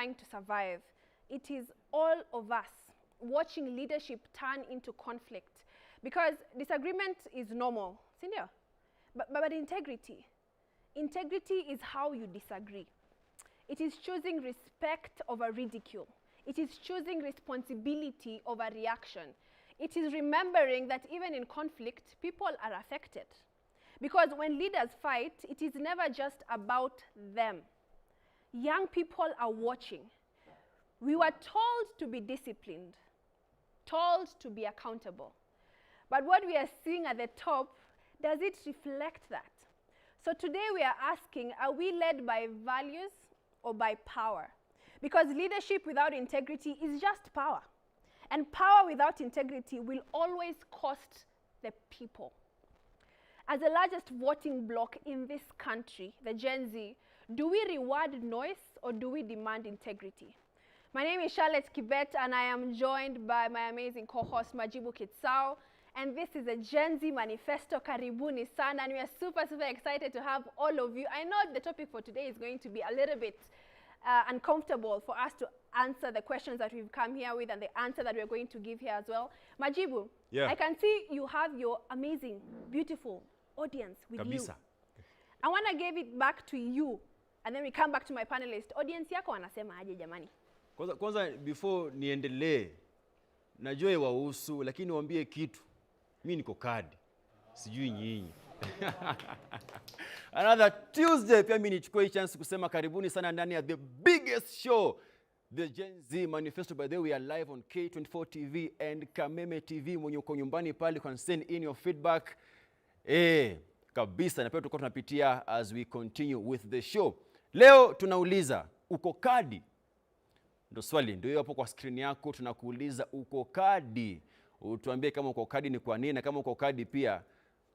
trying to survive. It is all of us watching leadership turn into conflict. Because disagreement is normal, sindio? But integrity, integrity is how you disagree. It is choosing respect over ridicule. It is choosing responsibility over reaction. It is remembering that even in conflict, people are affected. Because when leaders fight, it is never just about them. Young people are watching. We were told to be disciplined, told to be accountable. But what we are seeing at the top, does it reflect that? So today we are asking, are we led by values or by power? Because leadership without integrity is just power. And power without integrity will always cost the people. As the largest voting bloc in this country, the Gen Z, do we reward noise or do we demand integrity? My name is Charlotte Kibet and I am joined by my amazing co-host Majibu Kitsao. And this is the Gen Z Manifesto. Karibuni sana. And we are super, super excited to have all of you. I know the topic for today is going to be a little bit uncomfortable for us to answer the questions that we've come here with and the answer that we're going to give here as well. Majibu, Yeah. I can see you have your amazing, beautiful audience with Kabisa. You. I want to give it back to you and then we come back to my panelist. Audience yako wanasema aje, jamani? Kwanza before niendelee, najua iwahusu, lakini niwaambie kitu. Mi niko kadi, sijui nyinyi. Another Tuesday, pia mi nichukue hii chance kusema karibuni sana ndani ya the biggest show, the Gen Z Manifesto. By the way, we are live on K24 TV and Kameme TV. Mwenye uko nyumbani pale, you can send in your feedback. Kabisa, na pia tutakuwa tunapitia as we continue with the show. Leo tunauliza, uko kadi? Ndo swali, ndio hiyo hapo kwa skrini yako, tunakuuliza, uko kadi? Utuambie kama uko kadi ni kwa nini, na kama uko kadi pia,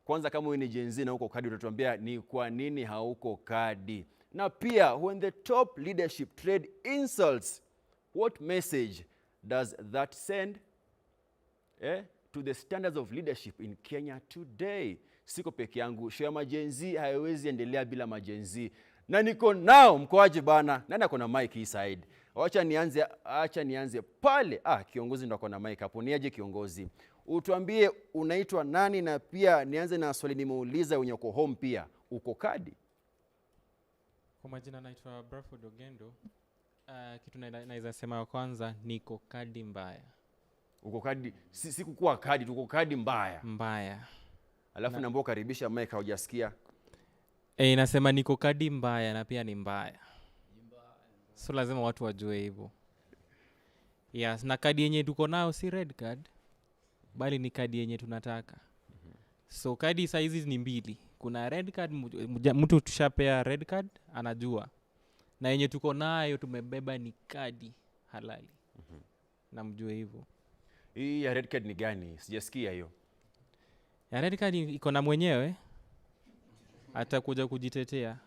kwanza kama wewe ni Gen Z na uko kadi, utatuambia ni kwa nini hauko kadi. Na pia, when the top leadership trade insults, what message does that send to the standards of leadership in Kenya today? Siko peke yangu, show ya maGen Z haiwezi endelea bila maGen Z. Na niko nao, mkoaje bana? Nani ako na mic hii side? Acha nianze pale. Ah, kiongozi ndo ako na mic hapo. Niaje kiongozi? Utuambie unaitwa nani, na pia nianze na swali nimeuliza wenye uko home pia. Uko kadi? Kwa majina naitwa Braford Ogendo. Kitu naweza sema ya kwanza, niko kadi mbaya. Uko kadi, si kukuwa kadi, tuko kadi mbaya. Mbaya. Alafu naomba ukaribisha mic, haujasikia. E, inasema niko kadi mbaya na pia ni mbaya, so lazima watu wajue hivyo. Yes, na kadi yenye tuko nayo si red card, bali ni kadi yenye tunataka. So kadi saizi ni mbili. Kuna red card, mtu tushapea red card anajua, na yenye tuko nayo tumebeba ni kadi halali, na mjue hivyo. Hii ya red card ni gani? Sijasikia hiyo. Ya red card iko na mwenyewe, atakuja kujitetea.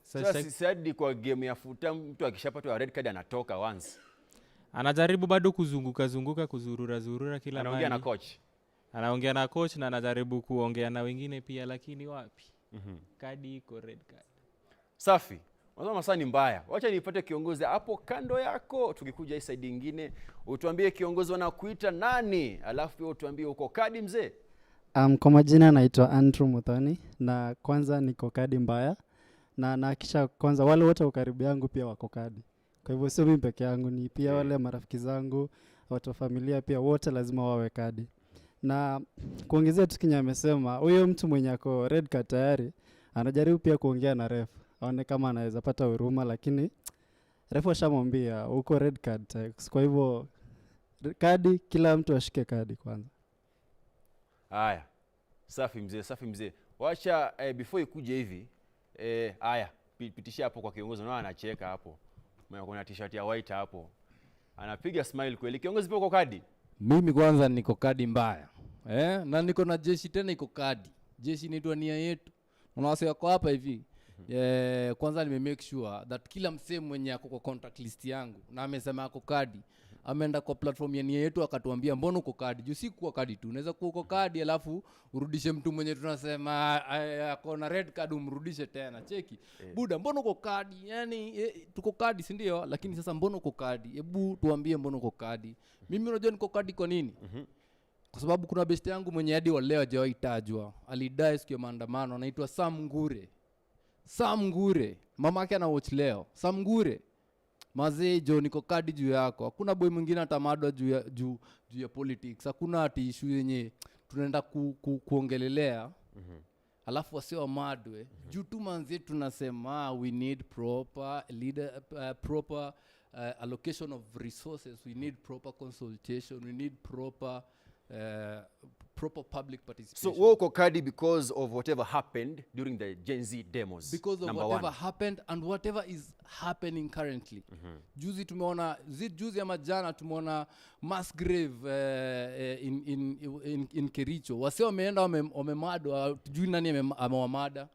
Sasa si hadi kwa game ya futa, mtu akishapatwa red card anatoka once. Anajaribu bado kuzunguka zunguka, kuzurura zurura kila Anaongea na mahali. coach. Anaongea na coach na anajaribu kuongea na wengine pia, lakini wapi, kadi iko red card. Safi. Unasema masaa ni mbaya. Wacha nipate kiongozi hapo kando yako. Tukikuja hii side ingine, utuambie kiongozi wanakuita nani, alafu pia utuambie uko kadi, mzee. Kwa majina naitwa Andrew Muthoni, na kwanza niko kadi mbaya, na nahakikisha kwanza wale wote wa karibu yangu pia wako kadi. Kwa hivyo sio mimi peke yangu, ni pia wale marafiki zangu, watu wa familia pia, wote lazima wawe kadi. Na kuongezea tu kenye amesema, huyo mtu mwenye ako red card tayari anajaribu pia kuongea na ref aone kama anaweza pata huruma, lakini ref ashamwambia uko red card tayari. Kwa hivyo kadi, kila mtu ashike kadi kwanza. Haya. Safi mzee, safi mzee. Wacha before ikuje hivi, haya, pitishia hapo kwa kiongozi, unaona anacheka hapo. Mwenye kuna T-shirt ya white hapo. Anapiga smile kweli. Kiongozi, pia uko kadi? Mimi kwanza niko kadi mbaya, eh? Na niko na jeshi tena iko kadi. Jeshi inaitwa Nia Yetu. Unawasi wako hapa hivi. Kwanza nime make sure that kila msee mwenye ako kwa contact list yangu na amesema ako kadi. Ameenda kwa platform ya Nia Yetu akatuambia mbona uko kadi. Juu si kuwa kadi tu, unaweza kuwa uko kadi alafu urudishe mtu mwenye tunasema ako na red card, umrudishe tena. Cheki buda, mbona uko kadi? Yani tuko kadi, si ndio? Lakini sasa mbona uko kadi? Hebu tuambie mbona uko kadi. Mimi unajua niko kadi kwa nini? Kwa sababu kuna best yangu mwenye hadi wa leo hajawahi tajwa, alidai siku ya maandamano, anaitwa Sam Ngure. Sam Ngure, mama yake ana watch leo. Sam Ngure, mazee jo, niko kadi juu yako. Hakuna boy mwingine atamadwa juu ya politics. Hakuna ati issue yenye tunaenda kuongelelea alafu wasio wamadwe juu tu manzie tunasema we need proper leader, proper allocation of resources, we need proper consultation, we need proper public So participation. wewe uko kadi because of whatever happened during the Gen Z demos. Because of Number whatever one. Happened and whatever is happening currently. Juzi tumeona juzi ama jana tumeona mass grave in Kericho. Wase wameenda wamemadwa, tujui nani amewamada.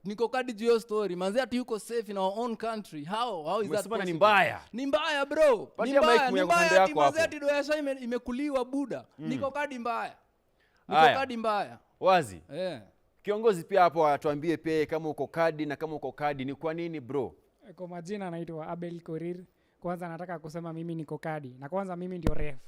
Niko kadi juu hiyo story manzi, ati yuko safe in our own country. How is that Umesema na ni possible? mbaya. Ni mbaya, bro, ni Patia mic mbaya, mwenye ni ako kando mbaya ati yako manzi hapo. ati doyasha imekuliwa, buda. Niko kadi mbaya, niko Haya. kadi mbaya. Wazi. Eh. Kiongozi pia hapo atuambie pia kama uko kadi, na kama uko kadi ni kwa nini, bro? Kwa majina naitwa Abel Korir. Kwanza nataka kusema mimi niko kadi, na kwanza mimi ndio ref,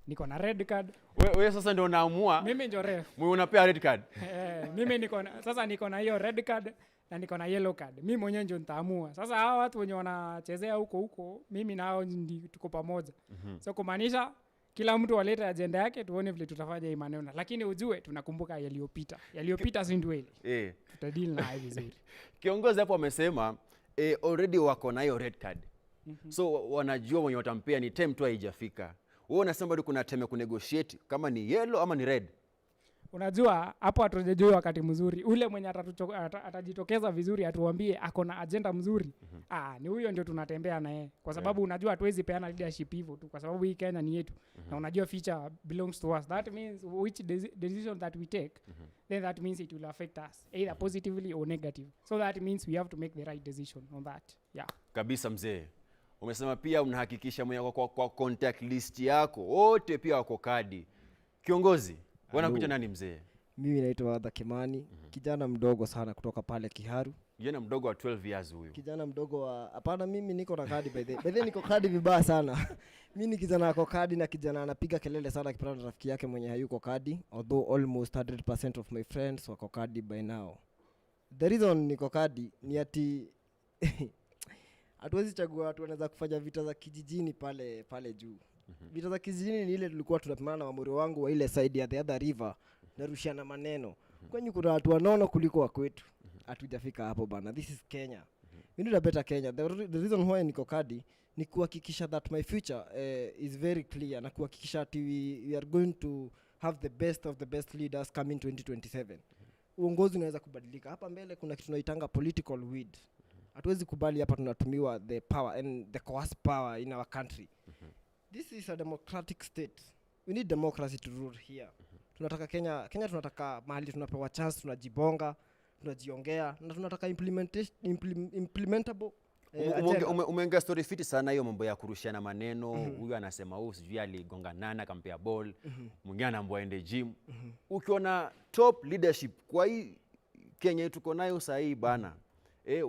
niko na red card. We sasa ndio unaamua Mimi ndio ref. mwenye unapea red card. Eh, mimi niko na, sasa niko na hiyo red card na niko na yellow card. Mi mwenyewe ndio nitaamua. Sasa hawa watu wenye wanachezea huko huko, mimi na hao tuko pamoja. So kumaanisha kila mtu alete ajenda yake, tuone vile tutafanya hii maneno, lakini ujue tunakumbuka yaliyopita. Yaliyopita si ndwele, tutadeal naye vizuri. Kiongozi hapo amesema already wako na hiyo red card. So wanajua wenye watampea, ni time tu haijafika. Wewe unasema bado kuna time ya kunegotiate kama ni yellow ama ni red. Unajua hapo hatujajua wakati mzuri ule mwenye atajitokeza vizuri atuambie ako na agenda mzuri. Ah, ni huyo ndio tunatembea na yeye, kwa sababu unajua hatuwezi peana leadership hivyo tu, kwa sababu hii Kenya ni yetu. Na unajua future belongs to us. That means which decision that we take, then that means it will affect us either positively or negative. So that means we have to make the right decision on that, yeah. Kabisa mzee. Umesema pia unahakikisha mwenye kwa contact list yako wote pia wako kadi. Kiongozi, wanakuja nani, mzee? Mimi naitwa Adha Kimani, kijana mdogo sana kutoka pale Kiharu. Kijana mdogo wa 12 years huyu. Kijana mdogo wa, hapana, mimi niko na kadi by the by the way, niko kadi vibaya sana. Mi ni kijana ako kadi na kijana anapiga kelele sana akipatana na rafiki yake mwenye hayuko kadi, although almost 100% of my friends wako kadi by now. The reason niko kadi ni ati hatuwezi chagua watu wanaweza kufanya vita za kijijini pale pale juu. Vita za kijijini ni ile tulikuwa tunapimana na mamuri wangu wa ile side ya the other river, narushiana maneno kwenye kuna watu wanono kuliko wa kwetu. Hatujafika hapo bana, this is Kenya. We need a better Kenya. The reason why niko kadi ni kuhakikisha that my future is very clear na kuhakikisha ati we are going to have the best of the best leaders coming 2027. Uongozi unaweza kubadilika hapa mbele. Kuna kitu tunaitanga political weed. Hatuwezi kubali hapa tunatumiwa the power and the coerced power in our country. This is a democratic state. We need democracy to rule here. Tunataka Kenya, tunataka mahali tunapewa chance, tunajibonga, tunajiongea na tunataka implementable agenda. Umeongea story fiti sana, hiyo mambo ya kurushiana maneno. Huyu anasema huu sijui aligonga nani akampea ball, mwingine anaambiwa aende gym. Ukiona top leadership kwa hii Kenya tuko nayo sahii bana,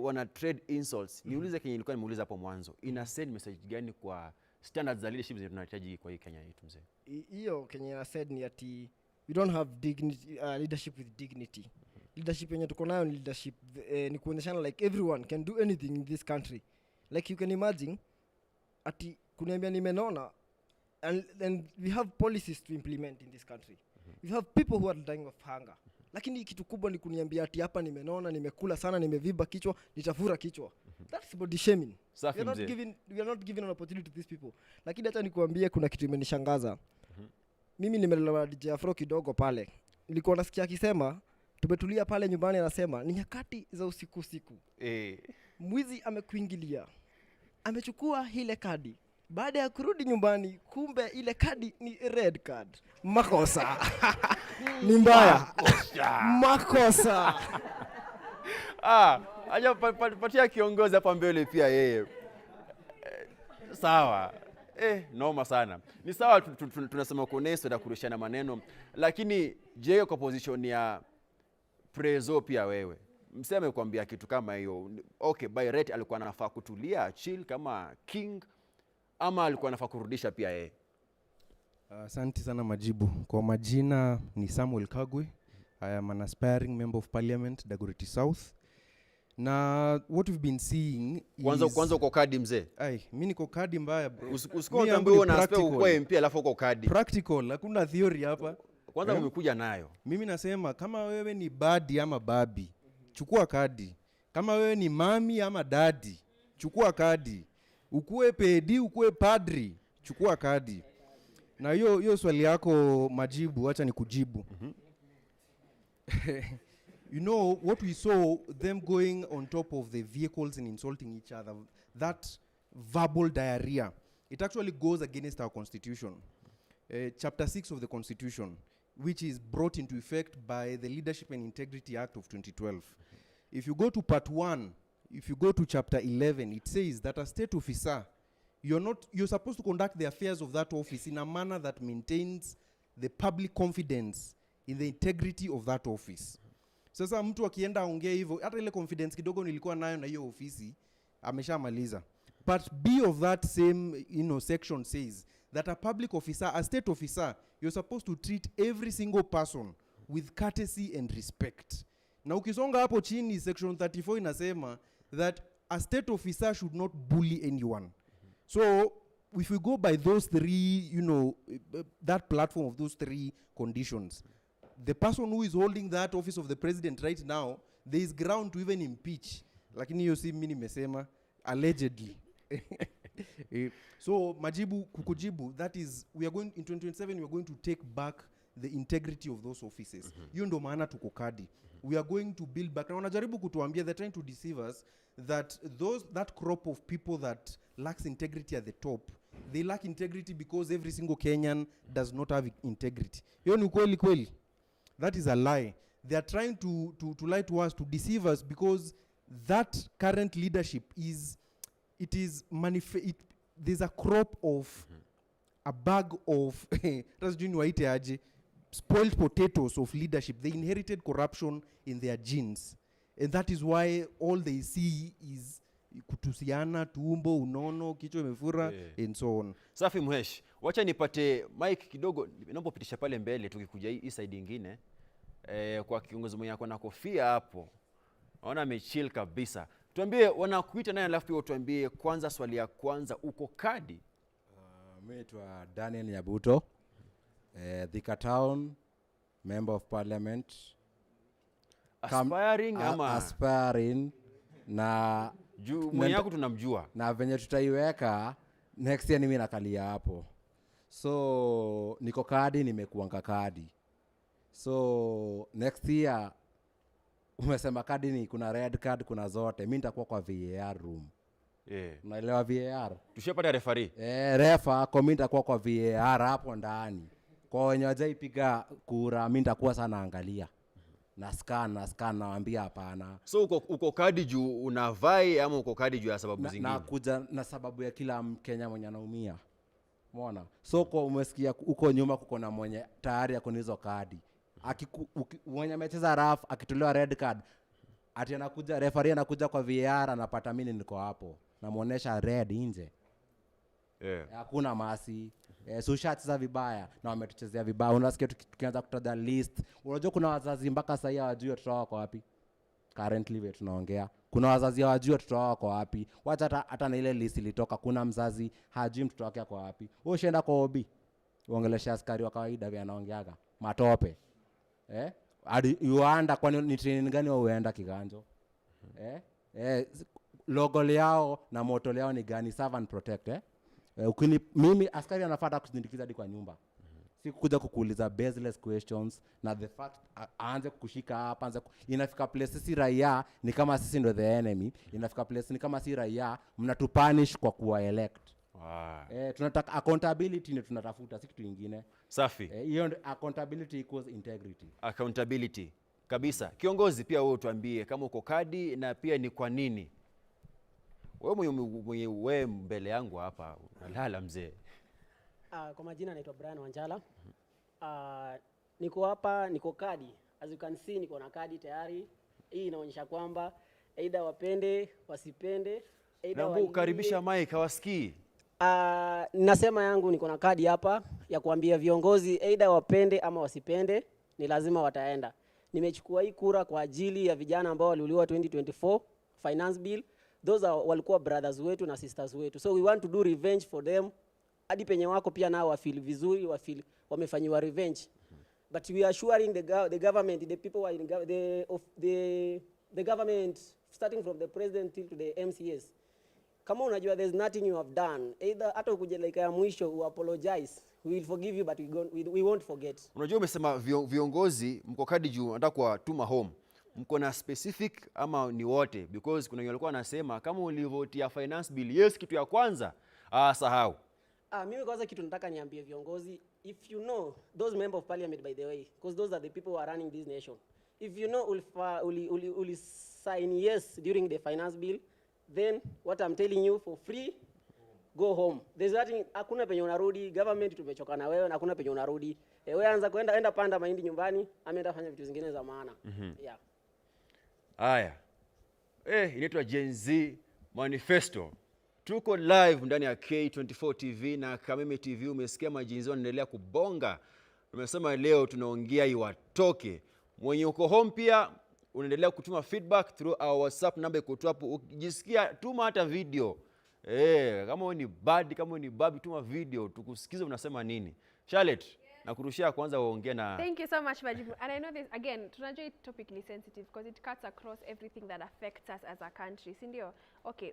wana trade insults. Niulize kenye nilikuwa nimeuliza hapo mwanzo, ina send message gani kwa standards za leadership zenye tunahitaji kwa hii Kenya yetu, mzee? Hiyo kenye I said ni ati we don't have dignity, leadership with dignity. Leadership yenye tuko nayo ni leadership ni kuonyeshana like everyone can do anything in this country. Like you can imagine ati kuniambia nimenona and we have policies to implement in this country. We have people who are dying of hunger, lakini kitu kubwa ni kuniambia ati hapa nimenona, nimekula sana, nimevimba kichwa, nitafura kichwa. That's body shaming. Safi, We are not mzee. We are not giving an opportunity to these people. Lakini hata nikuambie, kuna kitu imenishangaza. Mimi nimelelewa na DJ Afro kidogo pale. Nilikuwa nasikia akisema, tumetulia pale nyumbani, anasema ni nyakati za usiku usiku, mwizi amekuingilia, amechukua ile kadi. Baada ya kurudi nyumbani, kumbe ile kadi ni red card. Makosa ni mbaya, makosa. Ah, acha patia kiongozi hapa mbele pia yeye. Sawa. Noma sana. Ni sawa, tunasema kuneso na kurushana maneno, lakini je, kwa position ya prezo pia wewe msee amekwambia kitu kama hiyo, okay, by right alikuwa anafaa kutulia, chill kama king, ama alikuwa anafaa kurudisha pia yeye? Asante sana Majibu. Kwa majina ni Samuel Kagwe. I am an aspiring member of parliament, Dagoretti South. Na what we've been seeing Kwanza is kwanza uko kadi, mzee? Ai, mi niko kadi mbaya, bro. Usikuwa Mi yangu utaambiwa ni una aspire practical. ukuwe MP alafu uko kadi. Practical, hakuna theory hapa. Kwanza Eh? umekuja nayo. Mimi nasema kama wewe ni baddie ama babi, chukua kadi. Kama wewe ni mami ama daddy, chukua kadi. Ukuwe pedi, ukuwe padri, chukua kadi. Na hiyo hiyo swali yako, Majibu, acha nikujibu. You know what we saw, them going on top of the vehicles and insulting each other, that verbal diarrhea, it actually goes against our constitution. Chapter 6 of the constitution, which is brought into effect by the Leadership and Integrity Act of 2012. If you go to part 1, if you go to chapter 11, it says that a state officer, you're not you're supposed to conduct the affairs of that office in a manner that maintains the public confidence in the integrity of that office. Sasa mtu akienda aongee hivyo, hata ile confidence kidogo nilikuwa nayo na hiyo ofisi ameshamaliza. Part B of that same section says that a public officer, a state officer, you're supposed to treat every single person with courtesy and respect. Na ukisonga hapo chini, section 34 inasema that a state officer should not bully anyone. So if we go by those three, that platform of those three conditions, the person who is holding that office of the president right now, there is ground to even impeach. Lakini hiyo si mimi nimesema, allegedly. So Majibu, kukujibu, that is, we are going in 2027, we are going to take back the integrity of those offices. Hiyo ndo maana tuko kadi. We are going to build back. Na wanajaribu kutuambia, they're trying to deceive us that those that crop of people that lacks integrity at the top, they lack integrity because every single Kenyan does not have integrity. Hiyo ni ukweli kweli? That is a lie. They are trying to lie to us, to deceive us, because that current leadership is, it is manif- it, there's a crop of a bag of, hata sijui niwaite aje, spoiled potatoes of leadership. They inherited corruption in their genes, and that is why all they see is kutusiana, tumbo, unono, kichwa imefura and so on. Safi Mhesh, wacha nipate mic kidogo, naomba upitisha pale mbele tukikuja hii side ingine, kwa kiongozi mwenye ako na kofia hapo, naona amechill kabisa. Tuambie wanakuita nani, alafu pia utuambie kwanza, swali ya kwanza, uko kadi? Mi naitwa Daniel Nyabuto, Thika Town Member of Parliament. Aspiring ama Aspiring na Juu mwenye yako tunamjua. Na venye tutaiweka next year, mimi nakalia hapo, so niko kadi, nimekuanga kadi. So next year, umesema kadi ni kuna red card, kuna zote, mi nitakuwa kwa VAR room. Unaelewa VAR? Tushapata referee. Eh, refa ko, mi nitakuwa kwa VAR hapo ndani. Kwa wenye wajaipiga kura, mi nitakuwa sana angalia na scan na scan, nawambia hapana. So uko kadi juu unavai ama uko kadi juu ya sababu zingine? Na kuja na sababu ya kila Mkenya mwenye anaumia, mona. So kwa umesikia huko nyuma kuko na mwenye tayari ako na hizo kadi. Mwenye amecheza raf akitolewa red card, ati anakuja referee, anakuja kwa VAR, anapata mimi niko hapo, namuonesha red nje. Hakuna masi. So ushacheza vibaya na wametuchezea vibaya. Unasikia tukianza kutaja list, unajua kuna wazazi mpaka sahii hawajui watoto wao wako wapi. Currently vile tunaongea, kuna wazazi hawajui watoto wao wako wapi. Wacha hata na ile list ilitoka, kuna mzazi hajui mtoto wake ako wapi. Wewe ushaenda kwa OB uongelesha askari wa kawaida vile anaongeaga matope, eh? Hadi Uganda, kwani ni training gani wao huenda kiganjo, eh? Logo yao na motto yao ni gani? Serve and protect, eh? Mimi askari anafaa kusindikiza hadi kwa nyumba, si kukuja kukuuliza baseless questions na the fact aanze kukushika hapa, aanze inafika place sisi raia ni kama sisi ndo the enemy. Inafika place ni kama si raia mnatupunish kwa kuwa elect. Tunataka accountability, ndio tunatafuta, si kitu ingine. Safi. Hiyo ndio accountability equals integrity. Accountability kabisa. Kiongozi, pia wewe utuambie kama uko kadi na pia ni kwa nini. Wewe mwenye wewe mbele yangu hapa unalala, mzee. Kwa majina naitwa Brian Wanjala. Niko hapa, niko kadi. As you can see, niko na kadi tayari. Hii inaonyesha kwamba either wapende, wasipende, either Naomba walie. ukaribisha mic, hawasikii. Nasema yangu niko na kadi hapa ya kuambia viongozi either wapende ama wasipende, ni lazima wataenda. Nimechukua hii kura kwa ajili ya vijana ambao waliuliwa 2024 finance bill. Those are walikuwa brothers wetu na sisters wetu. So we want to do revenge for them. Hadi penye wako pia nao wafeel vizuri, wafeel wamefanyiwa revenge. But we are assuring the government, the people who are in the, of the government, starting from the president till to the MCS. Kama unajua there's nothing you have done, either hata ukuje like ya mwisho u apologize, we will forgive you, but we won't forget. Unajua umesema viongozi mko kadi juu nataka kuwatuma home. Mko na specific ama ni wote? Because kuna wenye walikuwa wanasema kama ulivotia finance bill yes, kitu ya kwanza, sahau. Mimi kwanza kitu nataka niambie viongozi, if you know those member of parliament, by the way, because those are the people who are running this nation. If you know uli sign yes during the finance bill, then what I'm telling you for free, go home. There's nothing, hakuna penye unarudi, government tumechoka na wewe na hakuna penye unarudi. Wewe anza kwenda, enda panda mahindi nyumbani, ama enda fanya vitu zingine za maana. Yeah. Haya. Inaitwa Gen Z Manifesto. Tuko live ndani ya K24 TV na Kameme TV. Umesikia majenzi Z wanaendelea kubonga. Tumesema leo tunaongea iwatoke. Mwenye uko home pia unaendelea kutuma feedback through our WhatsApp number iko tu hapo. Ukijisikia tuma hata video. Kama wewe ni bad, kama wewe ni babi, tuma video tukusikize unasema nini. Charlotte, nakurushia kwanza uongee na Thank you so much, Majibu. And I know this, again, tunajua hii topic ni sensitive because it cuts across everything that affects us as a country, si ndio? Okay,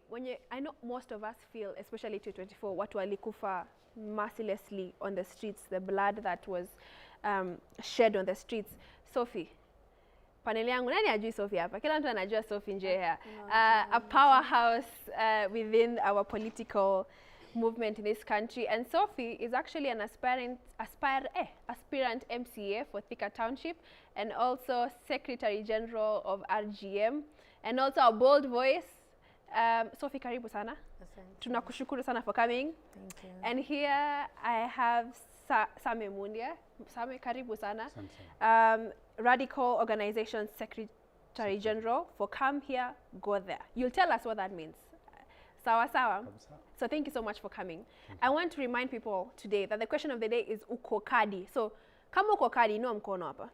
I know most of us feel, especially 2024, watu walikufa mercilessly on the streets, the blood that was shed on the streets. Sophie, panel yangu, nani ajui Sophie hapa? Kila mtu anajua Sophie Njeha. A powerhouse within our political movement in this country. And Sophie is actually an aspirant MCA for Thika Township and also Secretary General of RGM and also a bold voice. Sophie, karibu sana. Asante. Tunakushukuru sana for coming. Thank you. And here I have Same Mundia. Same, karibu sana. Asante. Radical Organization Secretary General for Come Here, Go There. You'll tell us what that means. Sawa sawa. Kabisa. So thank you so much for coming. Thank I want to remind people today that the question of the day is uko kadi. So kama uko kadi, inua mkono hapa.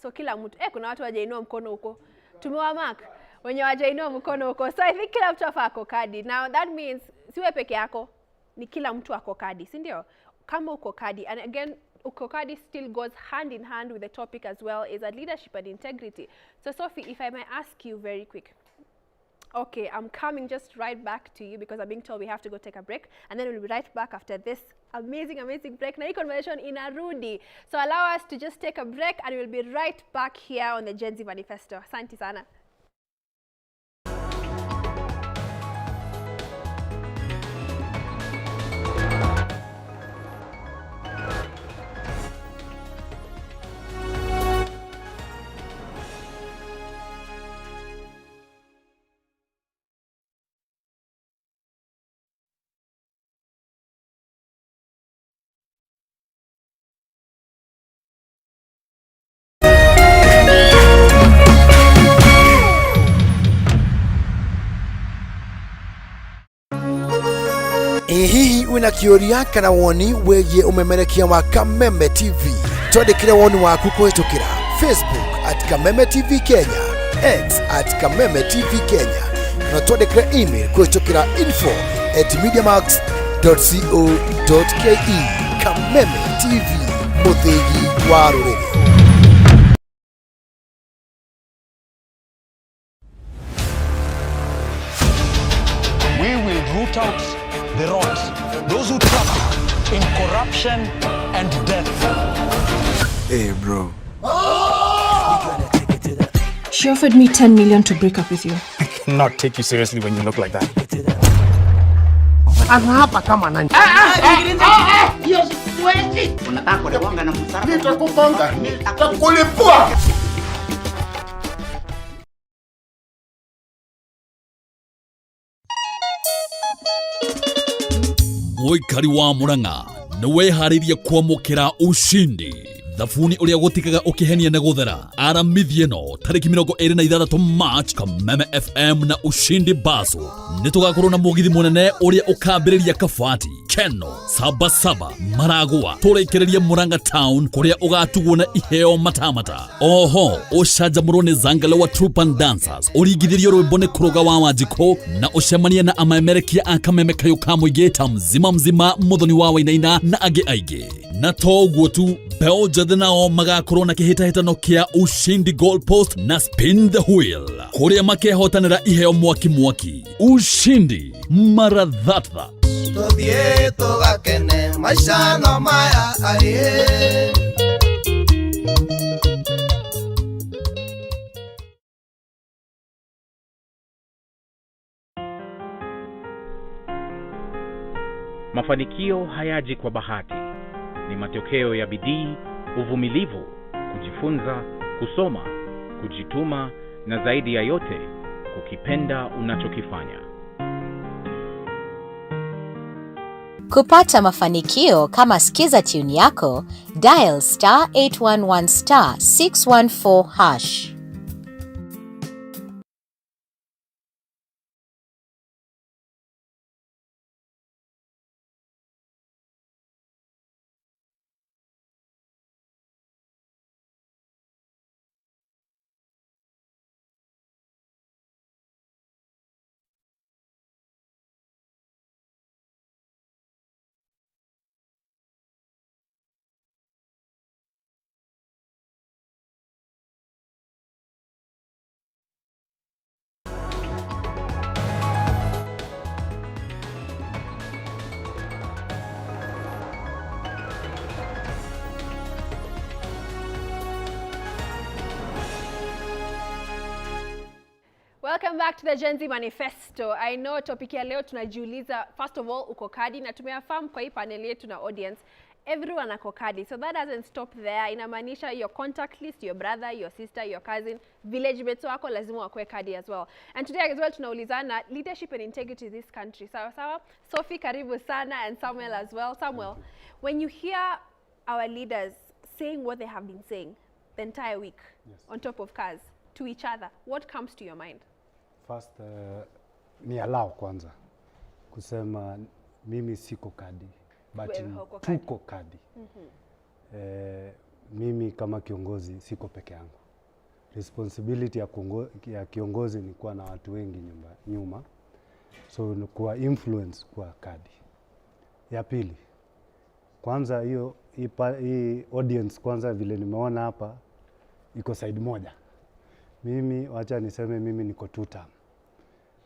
So kila mtu, kuna watu hawajainua mkono huko. Tumewa mark wenye hawajainua mkono huko. So I think kila mtu hapa ako kadi. Now that means siwe peke yako, ni kila mtu ako kadi, si ndio? Kama uko kadi, and again uko kadi still goes hand in hand with the topic as well, is that leadership and integrity. So Sophie, if I may ask you very quick. Okay, I'm coming just right back to you because I'm being told we have to go take a break, and then we'll be right back after this amazing, amazing break. Na hii conversation inarudi. So allow us to just take a break and we'll be right back here on the Gen Z Manifesto. Asante sana. Ĩ hihi wĩna kĩũria kana woni wĩgiĩ ũmemerekia wa Kameme TV? Twandĩkĩre woni waku kũhĩtũkĩra Facebook at Kameme TV Kenya, X at Kameme TV Kenya, kana twandĩkĩre email kũhĩtũkĩra info at mediamax dot co dot ke. Kameme TV, mũthĩgi wa rũrĩrĩ. We will root out the rot, those who traffic in corruption and death. Hey, bro. She offered me 10 million to break up with you. I cannot take you seriously when you look like that. Anaapa kama nani? Hiyo siwezi. Unataka kunibonga na msara? Nitakubonga, nitakulipua. Mũikari wa Murang'a nĩ wĩharĩirie kwamũkĩra ushindi. Thabuni ũrĩa gũtikaga ũkĩhenia nĩ gũthera. Aramithi ĩno tarĩki 26 March, Kameme FM na Ushindi Baso nĩ tũgakorwo na mũgithi mũnene ũrĩa ũkambĩrĩria Kabati, Keno, Sabasaba, Maragua, tũrĩkĩrĩrie Murang'a Town kũrĩa ũgatugwo na iheo matamata. Oho ũcanjamũrwo nĩ Zangalewa Troop and Dancers, ũringithĩrio rwĩmbo nĩ Kũrũga wa Wanjikũ na ũcemanie na amaemerekia a Kameme Kayũ ka mũingĩ ta Mzima Mzima, Mũthoni wa Wainaina na angĩ aingĩ. Na to ũguo tu, mbeũ njĩthĩ nao magakorwo na kĩhĩtahĩtano kĩa Ushindi Goal Post na Spin the Wheel kũrĩa makehotanĩra iheo mwaki mwaki. Ushindi mara thatha. Tuthiĩ tũgakene maica no maya aĩ. Mafanikio hayaji kwa bahati. Ni matokeo ya bidii, uvumilivu, kujifunza, kusoma, kujituma na zaidi ya yote kukipenda unachokifanya. Kupata mafanikio kama Skiza tune yako, dial star 811 star 614 hash. Welcome back to the Gen Z Manifesto. I know topic ya leo tunajiuliza, first of all, uko kadi, na tumeaffirm kwa hii panel yetu na audience, everyone ako kadi. So that doesn't stop there. Inamaanisha your contact list, your brother, your sister, your cousin, village mates wako lazima wakue kadi as well. And today as well tunaulizana leadership and integrity in this country. Sawa sawa? Sophie, karibu sana, and Samuel as well. Samuel, when you hear our leaders saying what they have been saying the entire week, yes, on top of cars to each other, what comes to your mind? First, ni allow kwanza kusema mimi siko kadi, but tuko kadi. Mimi kama kiongozi siko peke yangu. Responsibility ya kiongozi ni kuwa na watu wengi nyuma, so ni kuwa influence kwa kadi. Ya pili, kwanza hiyo hii audience kwanza vile nimeona hapa iko side moja. Mimi wacha niseme mimi niko two term.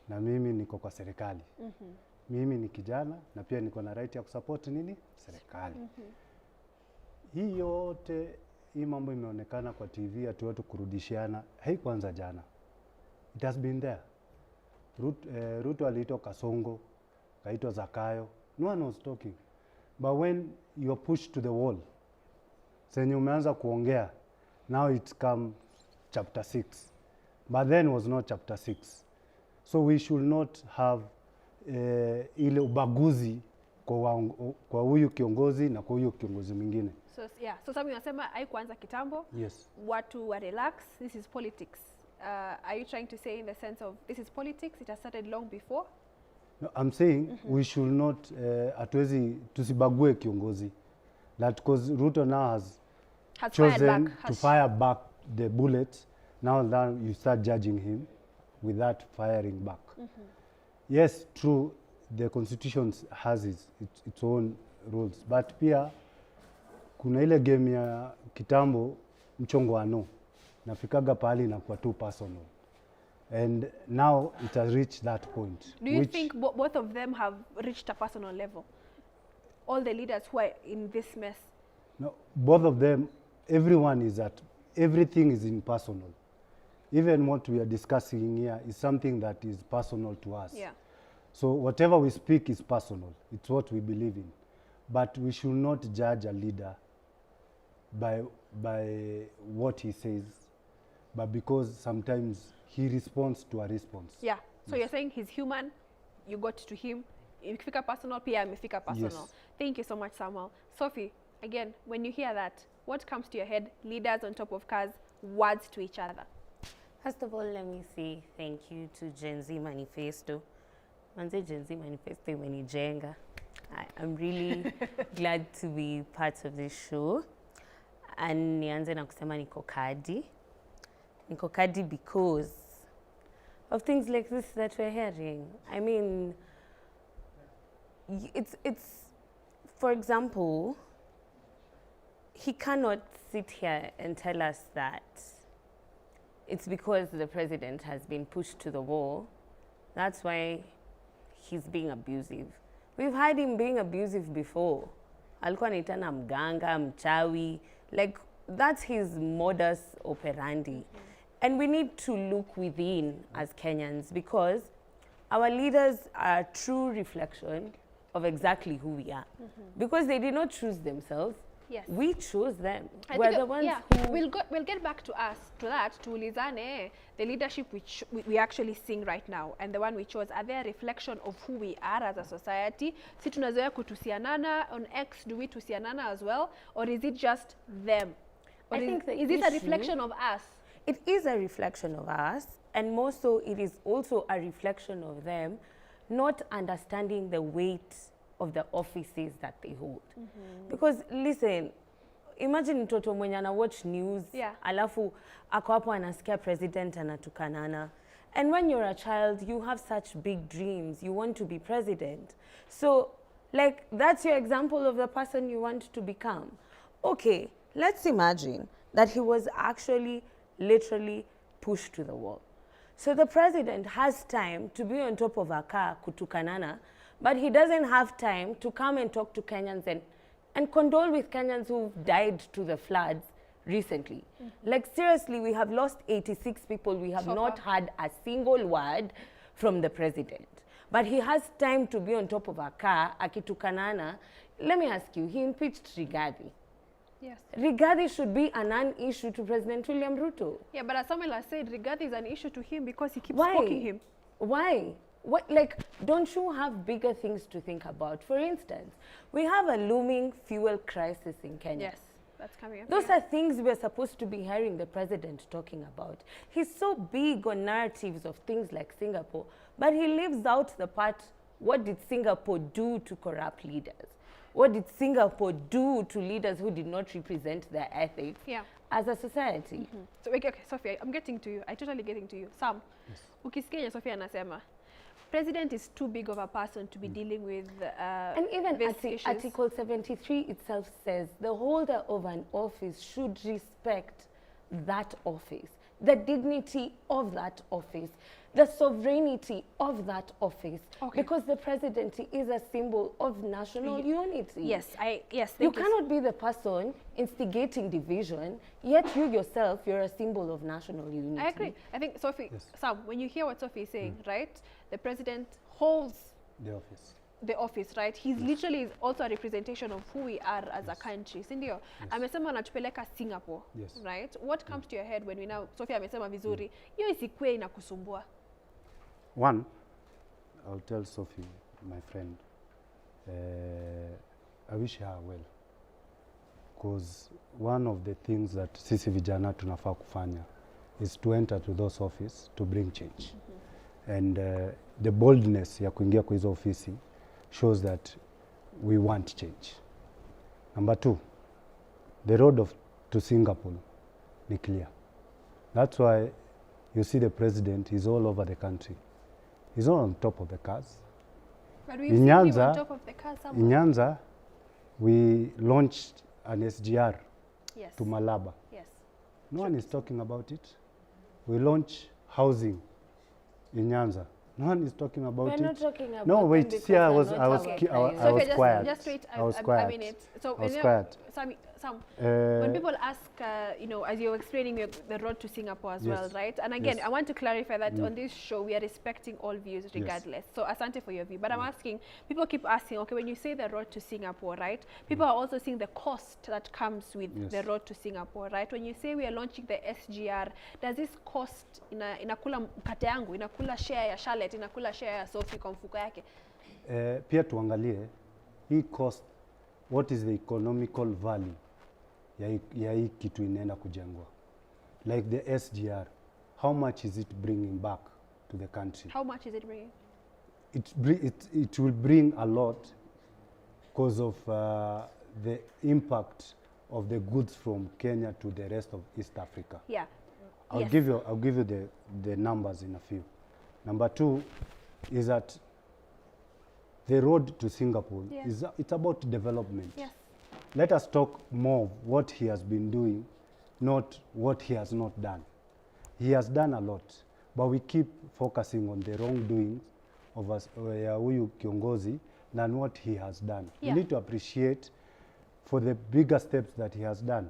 Na mimi niko kwa serikali. Mimi ni kijana na pia niko na right ya kusupport nini? Serikali. Hii yote hii mambo imeonekana kwa TV ati watu kurudishiana, haikuanza jana. It has been there. Ruto aliitwa Kasongo, kaitwa Zakayo. No one was talking. But when you're pushed to the wall, senye umeanza kuongea, now it's come chapter 6. But then was not chapter 6. So we should not have ile ubaguzi kwa huyu kiongozi na kwa huyu kiongozi mwingine. So yeah, so Samuel unasema haikuanza kitambo. Yes. Watu wa relax, this is politics. Are you trying to say in the sense of this is politics, it has started long before? No, I'm saying we should not hatuwezi tusibague kiongozi. That because Ruto now has chosen to fire back the bullet. Now that you start judging him without firing back. Yes, true, the constitution has its own rules, but pia kuna ile game ya kitambo mchongo wa no nafikaga pahali na kuwa too personal, and now it has reached that point. Do you think both of them have reached a personal level? All the leaders who are in this mess? No, both of them, everyone is at, everything is impersonal. Even what we are discussing here is something that is personal to us. Yeah. So whatever we speak is personal. It's what we believe in. But we should not judge a leader by what he says, but because sometimes he responds to a response. Yeah. So yes. You're saying he's human, you got to him, Ikifika personal, pia amefika personal. Yes. Thank you so much, Samuel. Sophie, again, when you hear that, what comes to your head? Leaders on top of cars, words to each other. First of all, let me say thank you to Gen Z Manifesto. Manze, Gen Z Manifesto imenijenga. I'm really glad to be part of this show. And nianze na kusema niko kadi. Niko kadi because of things like this that we're hearing. I mean, it's for example, he cannot sit here and tell us that it's because the president has been pushed to the wall. That's why he's being abusive. We've had him being abusive before. Alikuwa anaitana mganga, mchawi. Like, that's his modus operandi. And we need to look within as Kenyans, because our leaders are a true reflection of exactly who we are. Because they did not choose themselves. Yes. We chose them. I We're think, the ones yeah, who... we'll get back to us, to that, tuulizane, the leadership which we actually seeing right now and the one we chose, are they a reflection of who we are as a society? Si tunazoea kutusianana on X, do we tusianana as well? Or is it just them? Or I think the is it a issue reflection of us? It is a reflection of us, and more so, it is also a reflection of them not understanding the weight of the offices that they hold. Because listen, imagine mtoto mwenye ana watch news, alafu ako hapo anasikia president anatukanana. And when you're a child, you have such big dreams. You want to be president. So, like, that's your example of the person you want to become. Okay, let's imagine that he was actually literally pushed to the wall. So the president has time to be on top of a car, kutukanana, but he doesn't have time to come and talk to Kenyans and condole with Kenyans who've died to the floods recently. Like, seriously, we have lost 86 people. We have So not far. had a single word from the president. But he has time to be on top of a car, akitukanana. Let me ask you, he impeached Rigathi. Yes. Rigathi should be a non-issue to President William Ruto. Yeah, but as Samuel has said, Rigathi is an issue to him because he keeps Why? poking him. Why? What, like, don't you have bigger things to think about? For instance, we have a looming fuel crisis in Kenya. Yes, that's coming up. Those are things we're supposed to be hearing the president talking about. He's so big on narratives of things like Singapore, but he leaves out the part, what did Singapore do to corrupt leaders? What did Singapore do to leaders who did not represent their ethics as a society? So, okay, Sophie, I'm getting to you. I'm totally getting to you. Sam, ukisikia yenye Sophie anasema, president is too big of a person to be dealing with And even these issues. Article 73 itself says the holder of an office should respect that office, the dignity of that office, the sovereignty of that office, because the presidency is a symbol of national unity. Yes, You thank you. cannot be the person instigating division, yet you yourself, you're a symbol of national unity. I agree. I think, Sophie, Sam, when you hear what Sophie is saying, right, the president holds The office. the office, right? He's literally is also a representation of who we are as a country, si ndio? Amesema anatupeleka Singapore, Yes. right? What comes to your head when we now, Sophie amesema vizuri, hiyo isikuwe inakusumbua? One, I'll tell Sophie, my friend, I wish her well. Because one of the things that sisi vijana tunafaa kufanya is to enter to those office to bring change. And the boldness ya kuingia kwa hizo ofisi shows that we want change. Number two, the road to Singapore ni clear. That's why you see the president is all over the country. He's not on top of the cars. But we've In seen him on Nyanza, top of the car in somewhere. Nyanza, we launched an SGR Yes. to Malaba. Yes. No one is talking about it. We launched housing in Nyanza. No one is talking about We're it. not talking about No, them wait. because See, I they're was, not I was, our I priority. was Sophia, quiet. Just wait I was a quiet. minute. So, I was you know, quiet. Sam, when people ask, you know, as you're explaining the road to Singapore as well, Yes. right? And again, Yes. I want to clarify that on this show, we are respecting all views Yes. regardless. So, asante for your view. But I'm asking, people keep asking, okay, when you say the road to Singapore, right? People are also seeing the cost that comes with the Yes. road to Singapore, right? When you say we are launching the SGR, does this cost, inakula mkate yangu, inakula share ya Charlotte, inakula share ya Sophie kwa mfuko yake? Pia tuangalie hii cost, what is the economical value ya hii kitu inaenda kujengwa, like the SGR, how much is it bringing back to the country? How much is it bringing? It will bring a lot because of the impact of the goods from Kenya to the rest of East Africa. I'll give you the numbers in a few. Number two is that the road to Singapore is it's about development. Let us talk more of what he has been doing, not what he has not done. He has done a lot, but we keep focusing on the wrongdoings of us, ya huyu kiongozi, than what he has done. We need to appreciate for the bigger steps that he has done.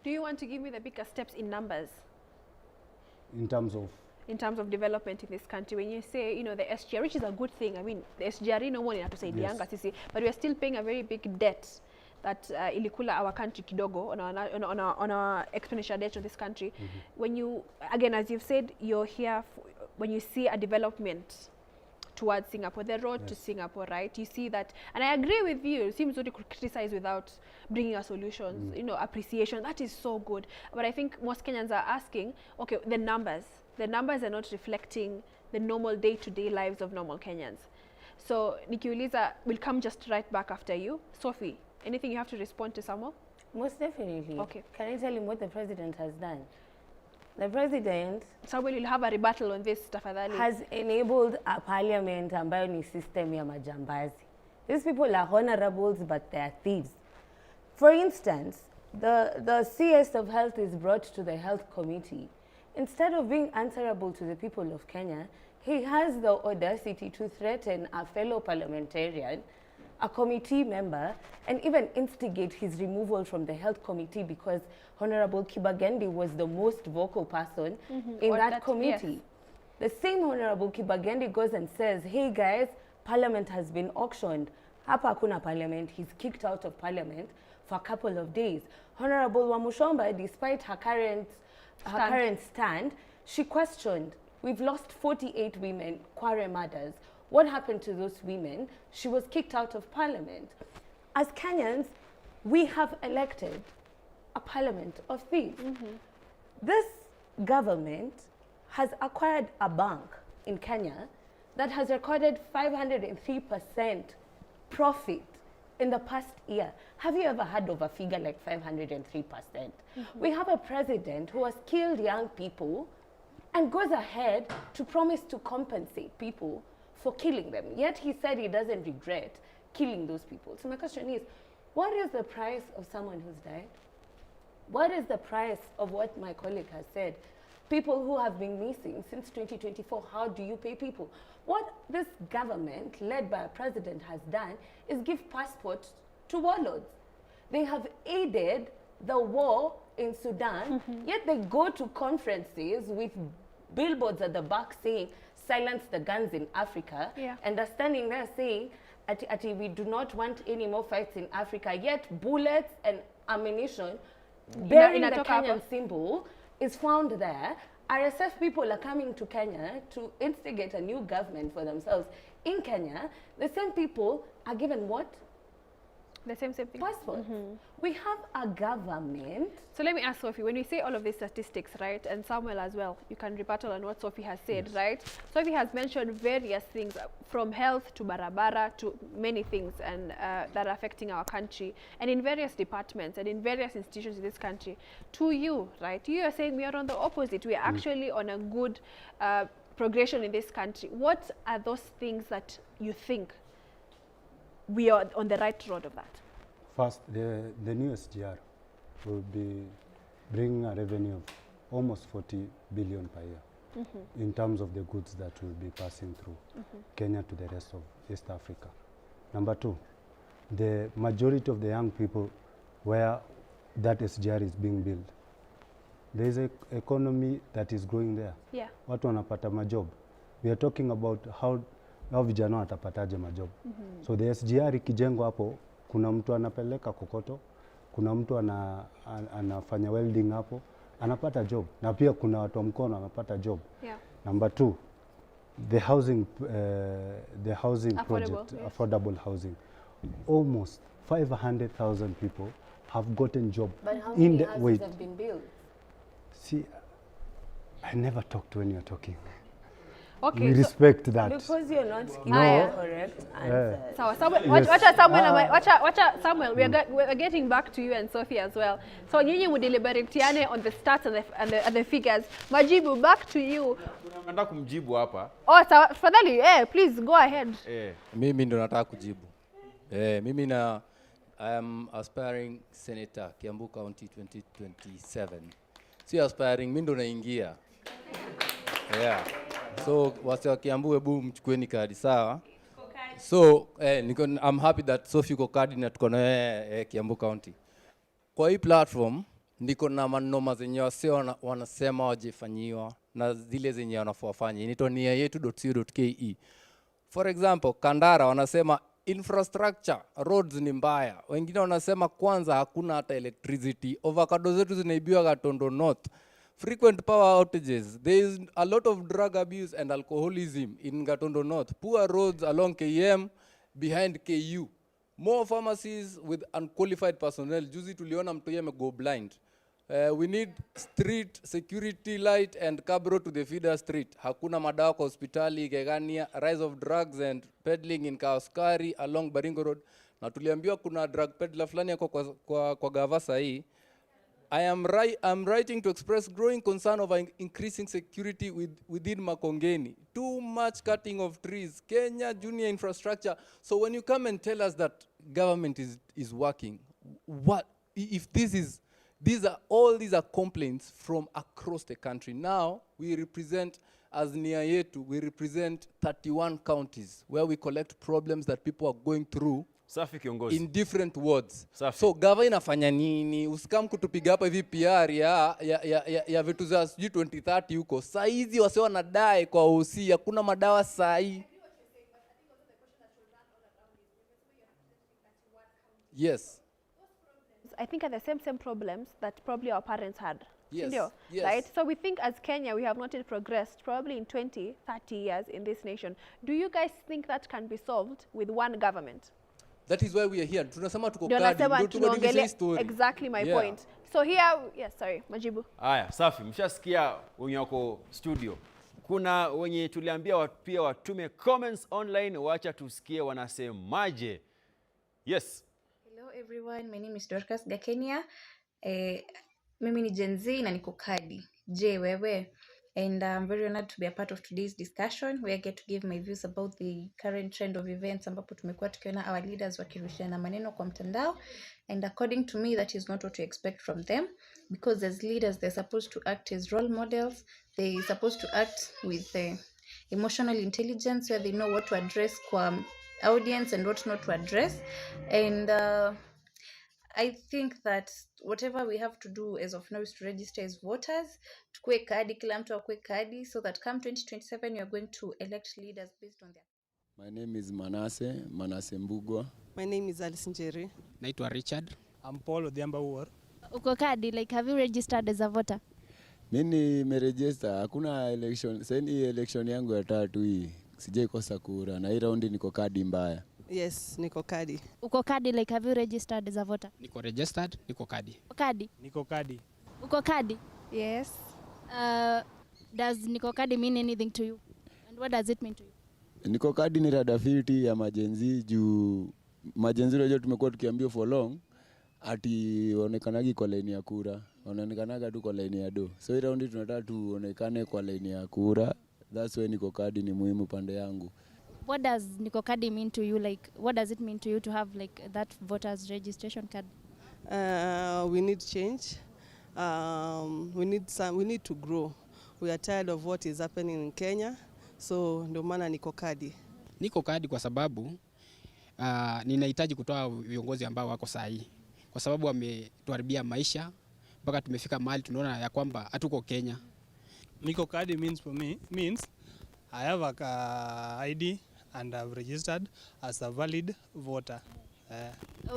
Do you want to give me the bigger steps in numbers? In terms of? In terms of development in this country, when you say, you know, the SGR, which is a good thing. I mean, the SGR no one inatusaidianga sisi, but we are still paying a very big debt that ilikula our country kidogo on our expenditure debt of this country. When you, again, as you've said, you're here, when you see a development towards Singapore, the road to Singapore, right? You see that, and I agree with you, it seems to criticize without bringing us solutions, appreciation, that is so good. But I think most Kenyans are asking, okay, the numbers are not reflecting the normal day-to-day lives of normal Kenyans. So nikiuliza, we'll come just right back after you. Sophie, anything you have to respond to Samuel? Most definitely. Okay. Can I tell him what the president has done? The president Samuel will have a rebuttal on this, tafadhali. Has enabled a parliament ambayo ni system ya majambazi. These people are honorables, but they are thieves. For instance, the CS of Health is brought to the health committee. Instead of being answerable to the people of Kenya, he has the audacity to threaten a fellow parliamentarian, a committee member, and even instigate his removal from the health committee because Honorable Kibagendi was the most vocal person in Or that committee. The same Honorable Kibagendi goes and says, "Hey guys, parliament has been auctioned. Hapa hakuna parliament." He's kicked out of parliament for a couple of days. Honorable Wamuchomba, despite her Stand. Current stand, she questioned, "We've lost 48 women, Kware murders. What happened to those women?" She was kicked out of parliament. As Kenyans, we have elected a parliament of thieves. This government has acquired a bank in Kenya that has recorded 503% profit in the past year. Have you ever heard of a figure like 503%? We have a president who has killed young people and goes ahead to promise to compensate people for killing them. Yet he said he doesn't regret killing those people. So my question is, what is the price of someone who's died? What is the price of what my colleague has said? People who have been missing since 2024, how do you pay people? What this government, led by a president, has done is give passports to warlords. They have aided the war in Sudan, yet they go to conferences with billboards at the back saying, "Silence the guns in Africa," and are standing there saying, ati, ati, "We do not want any more fights in Africa," yet bullets and ammunition bearing the Inatoka hapo. Kenyan symbol is found there. RSF people are coming to Kenya to instigate a new government for themselves in Kenya. The same people are given what? The same thing. Passports. We have a government. So let me ask Sophie, when we say all of these statistics, right, and Samuel as well, you can rebuttal on what Sophie has said, right? Sophie has mentioned various things, from health to barabara to many things and that are affecting our country and in various departments and in various institutions in this country. To you, right, you are saying we are on the opposite. We are actually on a good progression in this country. What are those things that you think we are on the right road of that? First, the new SGR will be bringing a revenue of almost 40 billion per year in terms of the goods that will be passing through Kenya to the rest of East Africa. Number two, the majority of the young people where that SGR is being built, there is an economy that is growing there. Watu wanapata majob. We are talking about how vijana watapataje majob. So the SGR ikijengwa hapo, kuna mtu anapeleka kokoto, kuna mtu anafanya welding hapo, anapata job, na pia kuna watu wa mkono wanapata job. Number two, The housing, the housing Affordable, project, yes. affordable housing, almost 500,000 people have gotten job. But how in many the, houses wait, have been built? See, I never talked when you're talking. Okay, We so- respect that. Because you're not giving No. the correct Yeah. answer. Sawa, Samuel, Yes. wacha Samuel, Ah. wacha Samuel, we are getting back to you and Sophie as well. So nyinyi mudeliberatiane on the stats and the figures. Majibu, back to you. Nataka kumjibu hapa. Oh, sawa, tafadhali, please go ahead. Mimi ndo nataka kujibu. Mimi na I am aspiring senator Kiambu County 2027. Si aspiring, mimi ndo naingia. Yeah. So wase wa Kiambu, hebu mchukueni kadi, sawa? So niko, I'm happy that Sophie uko kadi na tuko na wewe Kiambu County. Kwa hii platform niko na manoma zenye wase wanasema wajefanyiwa na zile zenye wanafaa wafanye. Inaitwa nia yetu.co.ke. For example, Kandara wanasema infrastructure roads ni mbaya. Wengine wanasema kwanza hakuna hata electricity. Avocado zetu zinaibiwa Gatondo North. Frequent power outages. There is a lot of drug abuse and alcoholism in Gatondo North. Poor roads along KM behind KU. More pharmacies with unqualified personnel. Juzi tuliona mtu yeye go blind. We need street security light and cabro to the feeder street. Hakuna madawa kwa hospitali Kegania. Rise of drugs and peddling in Kaoskari along Baringo Road. Na tuliambiwa kuna drug peddler fulani yako kwa gava sahi. I'm writing to express growing concern over increasing security within Makongeni. Too much cutting of trees, Kenya junior infrastructure. So when you come and tell us that government is working, what if this is, these are, all these are complaints from across the country. Now we represent, as Nia Yetu, we represent 31 counties where we collect problems that people are going through. Safi kiongozi. In different wards. Safi. So gava inafanya nini? Usikam kutupiga hapa hivi PR ya vitu za sijui 2030 huko. Saizi wase wanadai kwa OC, hakuna madawa sahi. Yes. I think are the same problems that probably our parents had. Yes, Sindio? yes. Right? So we think as Kenya, we have not yet progressed probably in 20, 30 years in this nation. Do you guys think that can be solved with one government? That is why we are here. Tunasema tuko Ndio kadi, nasema ndio tubadilishe tunaongelea hii story. exactly my Yeah. point. So here, yes, sorry, Majibu. Haya, safi. Mshasikia wenye wako studio. Kuna wenye tuliambia pia watume comments online, wacha tusikie wanasemaje. Yes. Hello everyone, my name is Dorcas Gakenia. Mimi ni Gen Z na niko kadi. Je, wewe? And I'm very honored to be a part of today's discussion where I get to give my views about the current trend of events ambapo tumekuwa tukiona our leaders wakirushiana maneno kwa mtandao, and according to me that is not what we expect from them, because as leaders they're supposed to act as role models, they're supposed to act with the emotional intelligence where they know what to address kwa audience and what not to address. And I think that whatever we have to do as of now is to register as voters, tukue kadi, kila mtu akue kadi, so that come 2027 you are going to elect leaders based on their... My name is Manasse Mbugua. My name is Alice Njeri. Naitwa Richard. I'm Paul Odhiambo Uor. Uko kadi, like have you registered as a voter? Mimi nimeregister, hakuna election. Sasa ni election yangu ya tatu hii. Sijaikosa kura na hii raundi niko kadi mbaya. Yes, niko kadi. Uko kadi, like have you registered as a voter? Niko registered, niko kadi. Kadi? Niko kadi. Uko kadi? Yes. Does niko kadi mean anything to you? And what does it mean to you? Niko kadi ni radafiti ya majenzi juu majenzi unajua tumekuwa tukiambiwa for long ati waonekanagi kwa laini ya kura, wanaonekanaga tu kwa laini ya do. So hii raundi tunataka tuonekane kwa laini ya kura. That's why niko kadi ni muhimu pande yangu. What does niko kadi mean to you? Like, what does it mean to you to have like that voters registration card? We need change. We need to grow. We are tired of what is happening in Kenya. So ndio maana niko kadi. Niko kadi kwa sababu ninahitaji kutoa viongozi ambao wako sahihi, kwa sababu wametuharibia maisha mpaka tumefika mahali tunaona ya kwamba hatuko Kenya. Niko kadi means for me means I have a ID and I've registered as a valid voter.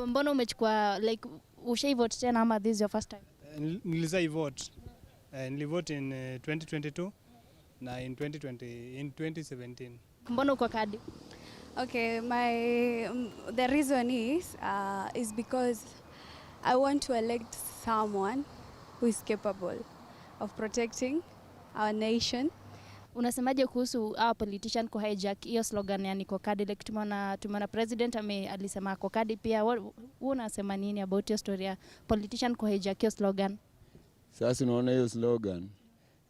Mbona umechukua like ushai vote tena ama this is your first time? Nilizai vote. Nilivote in 2022 na in 2020, in 2017. Mbona uko kadi? Okay, my the reason is because I want to elect someone who is capable of protecting our nation. Unasemaje kuhusu our politician ku hijack hiyo slogan ya niko kadi? Like tumeona president alisema ako kadi pia. Wewe unasema nini about hiyo story ya politician ku hijack hiyo slogan? Sasa unaona hiyo slogan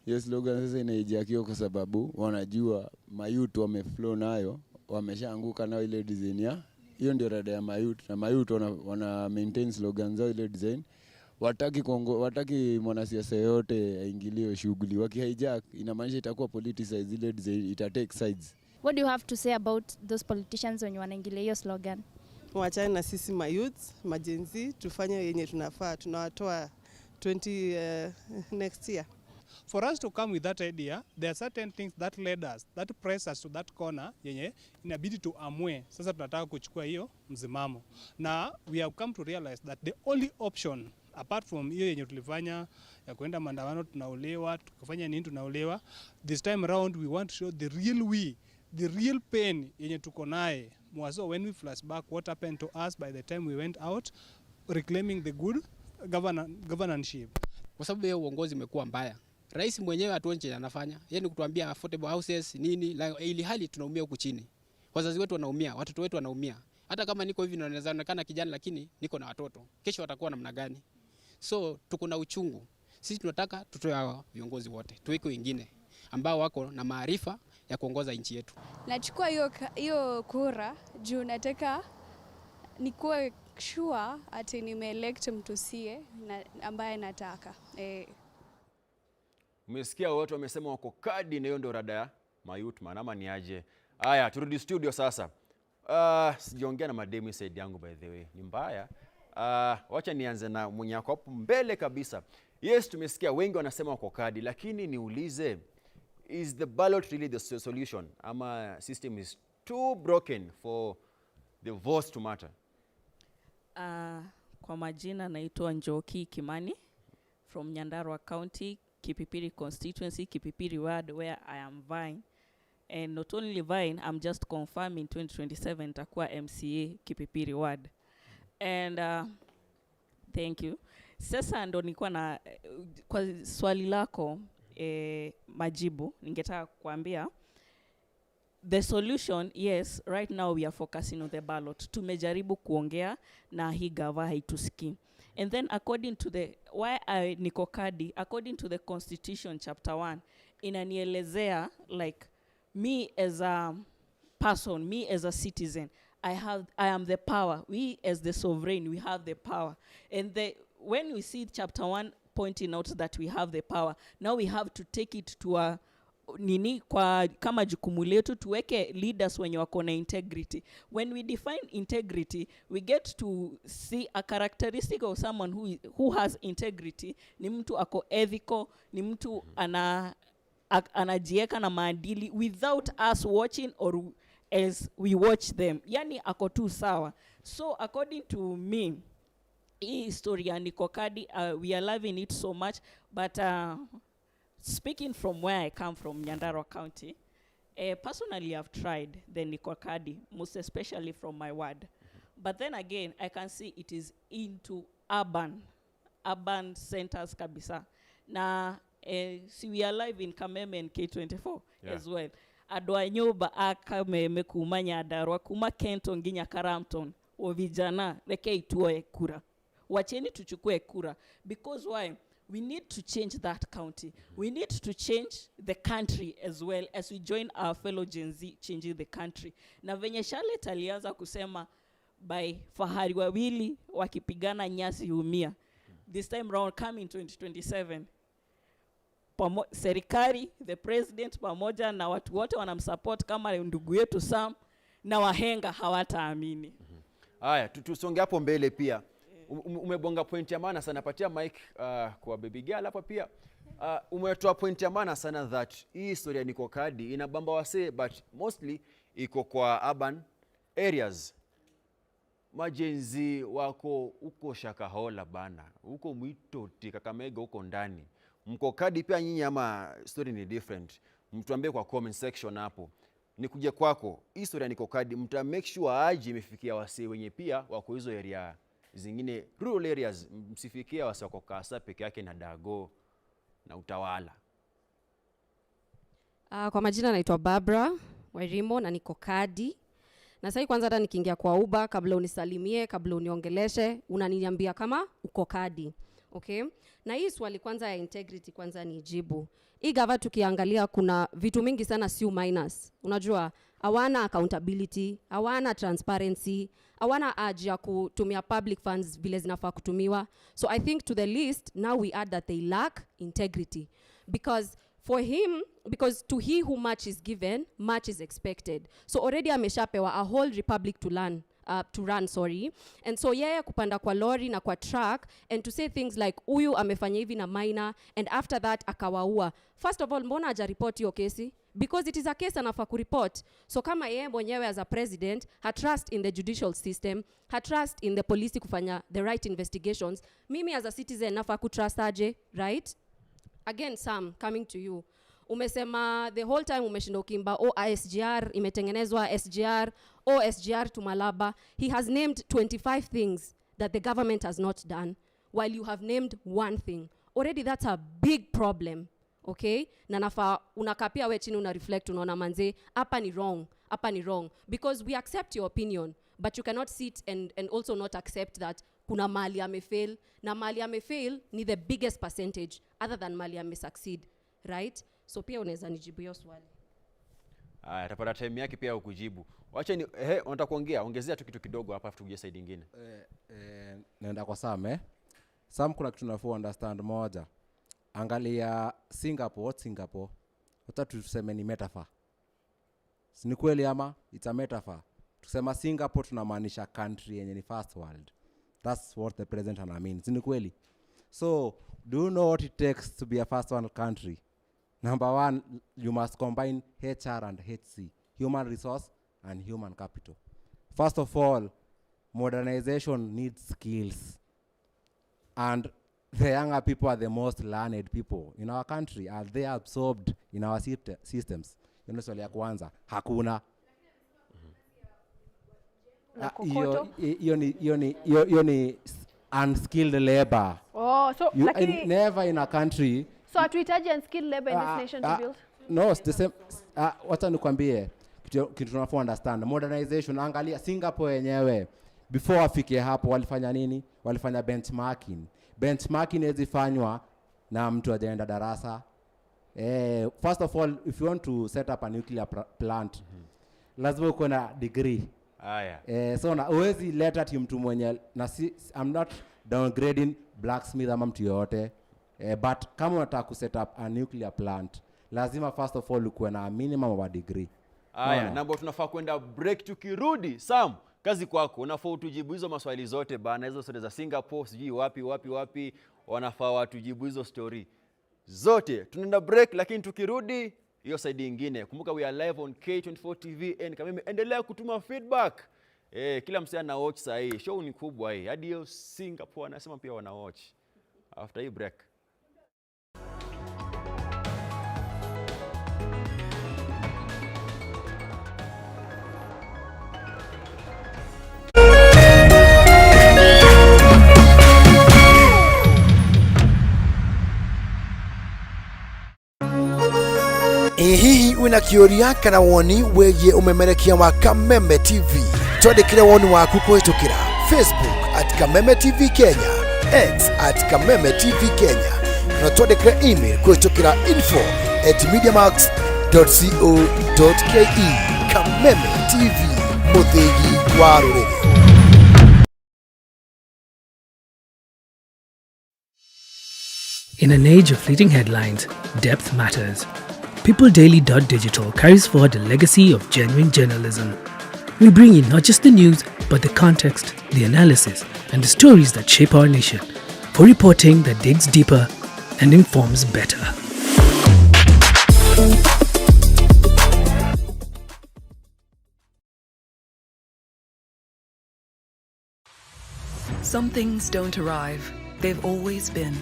sasa inahijackiwa kwa sababu wanajua mayouth wameflow nayo, wameshaanguka nayo ile design ya hiyo. Ndio rada ya mayouth, na mayouth wana maintain slogan zao ile design wataki mwanasiasa yoyote aingilie shughuli. Wakihijack inamaanisha itakuwa politicized ile design, ita take sides. What do you have to say about those politicians wenye wanaingilia hiyo slogan? Wachane na sisi mayouth, maGen Z, tufanye yenye tunafaa, tunawatoa 20 next year. For us to come with that idea, there are certain things that led us, that press us to that corner yenye inabidi tuamue sasa tunataka kuchukua hiyo msimamo. Na we have come to realize that the only option apart from hiyo yenye tulifanya ya kuenda maandamano tunauliwa, tukafanya nini tunauliwa, this time round we want to show the real we, the real pain yenye tuko naye. Mwaso when we flash back what happened to us by the time we went out reclaiming the good governorship. Kwa sababu hiyo uongozi umekuwa mbaya. Rais mwenyewe hatuoni chenye anafanya. Yeye ni kutuambia affordable houses nini, ili hali tunaumia huku chini. Wazazi wetu wanaumia, watoto wetu wanaumia. Hata kama niko hivi naweza onekana kijana, lakini niko na watoto. Kesho watakuwa namna gani? So tuko na uchungu. Sisi tunataka tutoe hawa viongozi wote, tuweke wengine ambao wako na maarifa ya kuongoza nchi yetu. Nachukua hiyo kura juu nataka nikuwe sure ati nimeelect mtu sie na, ambaye nataka. Umesikia watu wamesema wako kadi na hiyo ndio rada ya mayouth man, ama ni aje? Haya, turudi studio sasa. Sijaongea na mademu side yangu, by the way. Ni mbaya. Wacha nianze na mwenye ako hapo mbele kabisa. Yes, tumesikia wengi wanasema wako kadi, lakini niulize, is the ballot really the solution ama system is too broken for the votes to matter? Kwa majina naitwa Njoki Kimani from Nyandarua County, Kipipiri constituency, Kipipiri ward, where I am vying. And not only vying, I'm just confirming 2027 nitakuwa MCA Kipipiri ward. And thank you. Sasa ndo nilikuwa na kwa swali lako majibu ningetaka kuambia the solution, yes, right now we are focusing on the ballot. Tumejaribu kuongea na hii gava haitusikii. And then according to the why I niko kadi, according to the constitution chapter 1 inanielezea, like, me as a person, me as a citizen, I am the power. We as the sovereign, we have the power. And when we see chapter 1 pointing out that we have the power, now we have to take it to a nini kwa kama jukumu letu tuweke leaders wenye wako na integrity. When we define integrity, we get to see a characteristic of someone who has integrity ni mtu ako ethical, ni mtu anajieka na maadili without us watching or as we watch them, yani ako tu sawa. So according to me, hii story ya niko kadi, we are loving it so much, but speaking from where I come from, Nyandarua County, personally I've tried the niko kadi, most especially from my ward. But then again, I can see it is into urban centers kabisa. Na see, we are live in Kameme and K24 as well. Andũ a nyũmba a Kameme kuma Nyandarua, kuma Kenton nginya Karamton, o vijana, rekei tuoe kura, wacheni tuchukue kura. Because why? We need to change that county. We need to change the country as well, as we join our fellow Gen Z changing the country. Na venye Charlotte alianza kusema, by fahari wawili wakipigana nyasi humia. This time round, coming 2027, serikali, the president pamoja na watu wote wanamsupport kama ndugu yetu Sam na wahenga hawataamini. Haya, tusonge hapo mbele pia. Umebonga point ya maana sana. Patia mic kwa baby girl hapa pia. Umetoa point ya maana sana that hii historia ya niko kadi inabamba wasee, but mostly iko kwa urban areas. MaGen Z wako huko Shakahola bana, huko Mwitoti, Kakamega huko ndani. Mko kadi pia nyinyi ama story ni different? Mtuambie kwa comment section hapo. Nikuje kwako, hii story ya niko kadi, mta make sure aje imefikia wasee wenye pia wako hizo area zingine, rural areas, msifikie wasee wako Kasa peke yake na Dago na Utawala. Kwa majina naitwa Barbara Wairimo na niko kadi. Na sasa kwanza hata nikiingia kwa Uber, kabla unisalimie, kabla uniongeleshe, unaniambia kama uko kadi. Okay? Na hii swali kwanza ya integrity kwanza nijibu. Hii gava tukiangalia kuna vitu mingi sana si minus. Unajua hawana accountability, hawana transparency, hawana urge ya kutumia public funds vile zinafaa kutumiwa. So I think to the list now we add that they lack integrity, because for him, because to he who much is given, much is expected. So already ameshapewa a whole republic to learn. To run, sorry. And so yeye kupanda kwa lori na kwa truck and to say things like huyu amefanya hivi na minor and after that akawaua. First of all, mbona hajaripoti hiyo kesi? Because it is a case anafaa kureport. So kama yeye mwenyewe as a president, her trust in the judicial system, her trust in the police kufanya the right investigations, mimi as a citizen nafaa kutrust aje, right? Again, Sam, coming to you. Umesema the whole time umeshinda ukimba, oh, SGR imetengenezwa, SGR, oh, SGR to Malaba. He has named 25 things that the government has not done, while you have named one thing. Already that's a big problem, okay? Na nafaa unakaa pia we chini una reflect, unaona manze, hapa ni wrong, hapa ni wrong. Because we accept your opinion, but you cannot sit and also not accept that kuna mali amefail, na mali amefail ni the biggest percentage other than mali amesucceed, right? So pia unaweza nijibu hiyo swali. Aya, atapata time yake pia ukujibu. Wacha ni unataka kuongea, ongezea tu kitu kidogo hapa afu tuje side nyingine. Naenda kwa Sam Sam, kuna kitu nafuu understand moja. Angalia Singapore, what Singapore? Wacha tuseme ni metaphor. Si ni kweli ama it's a metaphor. Tusema Singapore tunamaanisha country yenye ni first world. That's what the president ana mean. Si ni kweli? So, do you know what it takes to be a first world country? Number one, you must combine HR and HC, human resource and human capital. First of all, modernization needs skills. And the younger people are the most learned people in our country. Are they absorbed in our systems? You know, swali ya kwanza, hakuna. Na kokoto? Hiyo ni unskilled labor. Oh, so you, lakini never in a country. So hatuhitaji unskilled labor in this nation to build? No, it's the same. Wacha nikwambie kitu tunafaa understand. Modernization, angalia Singapore yenyewe. Before wafike hapo walifanya nini? Walifanya benchmarking. Benchmarking haiwezi na mtu hajaenda darasa. First of all, if you want to set up a nuclear plant, lazima uko na degree. Aya. So na huwezi leta ti mtu mwenye na si, I'm not downgrading blacksmith ama mtu yoyote. But kama unataka ku set up a nuclear plant, lazima first of all ukuwe na minimum of a degree. Aya, nambo tunafaa kwenda break tukirudi. Sam, kazi kwako, unafaa utujibu hizo maswali zote bana, hizo story za Singapore, sijui wapi wapi wapi, wanafaa watujibu hizo story zote. Tunaenda break, lakini tukirudi hiyo side nyingine. Kumbuka we are live on K24 TV and Kameme, endelea kutuma feedback. Kila msee ana watch saa hii. Show ni kubwa hii. Hadi hiyo Singapore anasema pia wana watch. After hii break. Hihi wina kiuria kana woni wegie umemerekia wa Kameme TV? Twandikire woni waku kuhitukira Facebook at Kameme TV Kenya, X at Kameme TV Kenya, na twandikire email kuhitukira info@mediamax.co.ke. Kameme TV, muthigi wa ruriri. In an age of fleeting headlines, depth matters. PeopleDaily.digital carries forward the legacy of genuine journalism. We bring you not just the news, but the context, the analysis, and the stories that shape our nation, for reporting that digs deeper and informs better. Some things don't arrive. They've always been.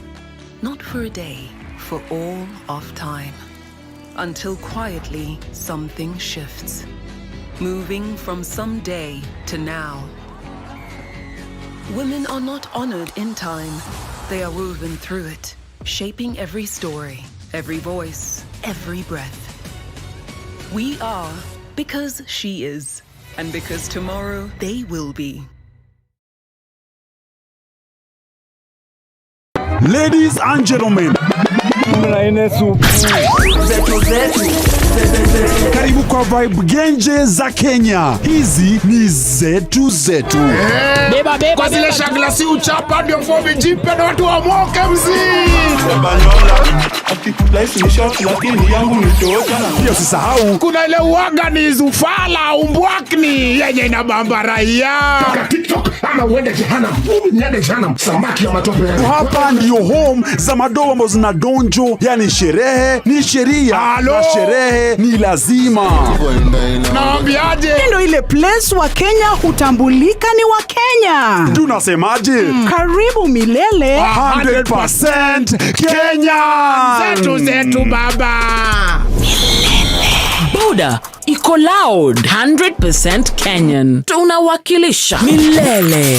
Not for a day, for all of time. Until quietly, something shifts. Moving from someday to now. Women are not honored in time, they are woven through it, shaping every story, every voice, every breath. We are because she is, and because tomorrow they will be. Ladies and gentlemen, karibu kwa vibe genje za Kenya. Hizi ni zetu zetu. Beba, beba, kwa zile shagla si uchapa ndio fomi jipe na watu wamoke mzee. Pia usisahau kuna ile uaga ni zufala umbwakni yenye inabamba raia. Toka TikTok ama uende jehanamu. Niende jehanamu, samaki ya matope. Hapa ndio home za madoa ambazo zina donjo, yani sherehe ni sheria na sherehe ni lazima. Naambiaje? Ndio ile place wa Kenya hutambulika ni wa Kenya. Tunasemaje? Karibu milele 100% Kenya. Zetu zetu baba. Boda iko loud 100% Kenyan. Tunawakilisha milele.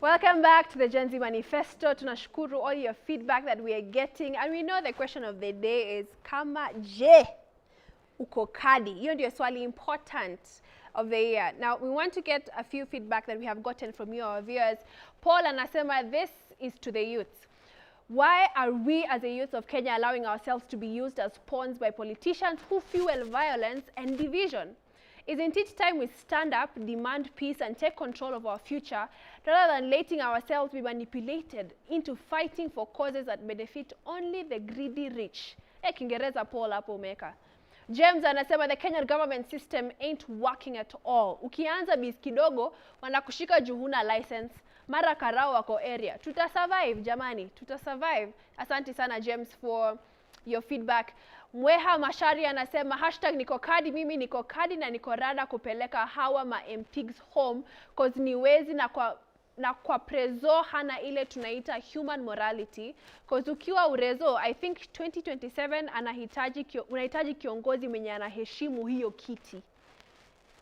Welcome back to the Gen Z Manifesto. Tunashukuru all your feedback that we are getting. And we know the question of the day is, kama je uko kadi? Hiyo ndio swali important of the year. Now, we want to get a few feedback that we have gotten from you, our viewers. Paul anasema, this is to the youth. Why are we as the youth of Kenya allowing ourselves to be used as pawns by politicians who fuel violence and division? Isn't it time we stand up, demand peace, and take control of our future rather than letting ourselves be manipulated into fighting for causes that benefit only the greedy rich? Kiingereza Paul hapo umeweka. James anasema the Kenyan government system ain't working at all. Ukianza biz kidogo wanakushika juu huna license. Mara karao wako area. Tuta survive jamani, tuta survive. Asante sana James for your feedback. Mweha Mashari anasema hashtag niko kadi, mimi niko kadi na niko rada kupeleka hawa ma MPs home cause ni wezi na kwa prezo hana ile tunaita human morality cause ukiwa urezo I think 2027 anahitaji unahitaji kiongozi mwenye anaheshimu hiyo kiti.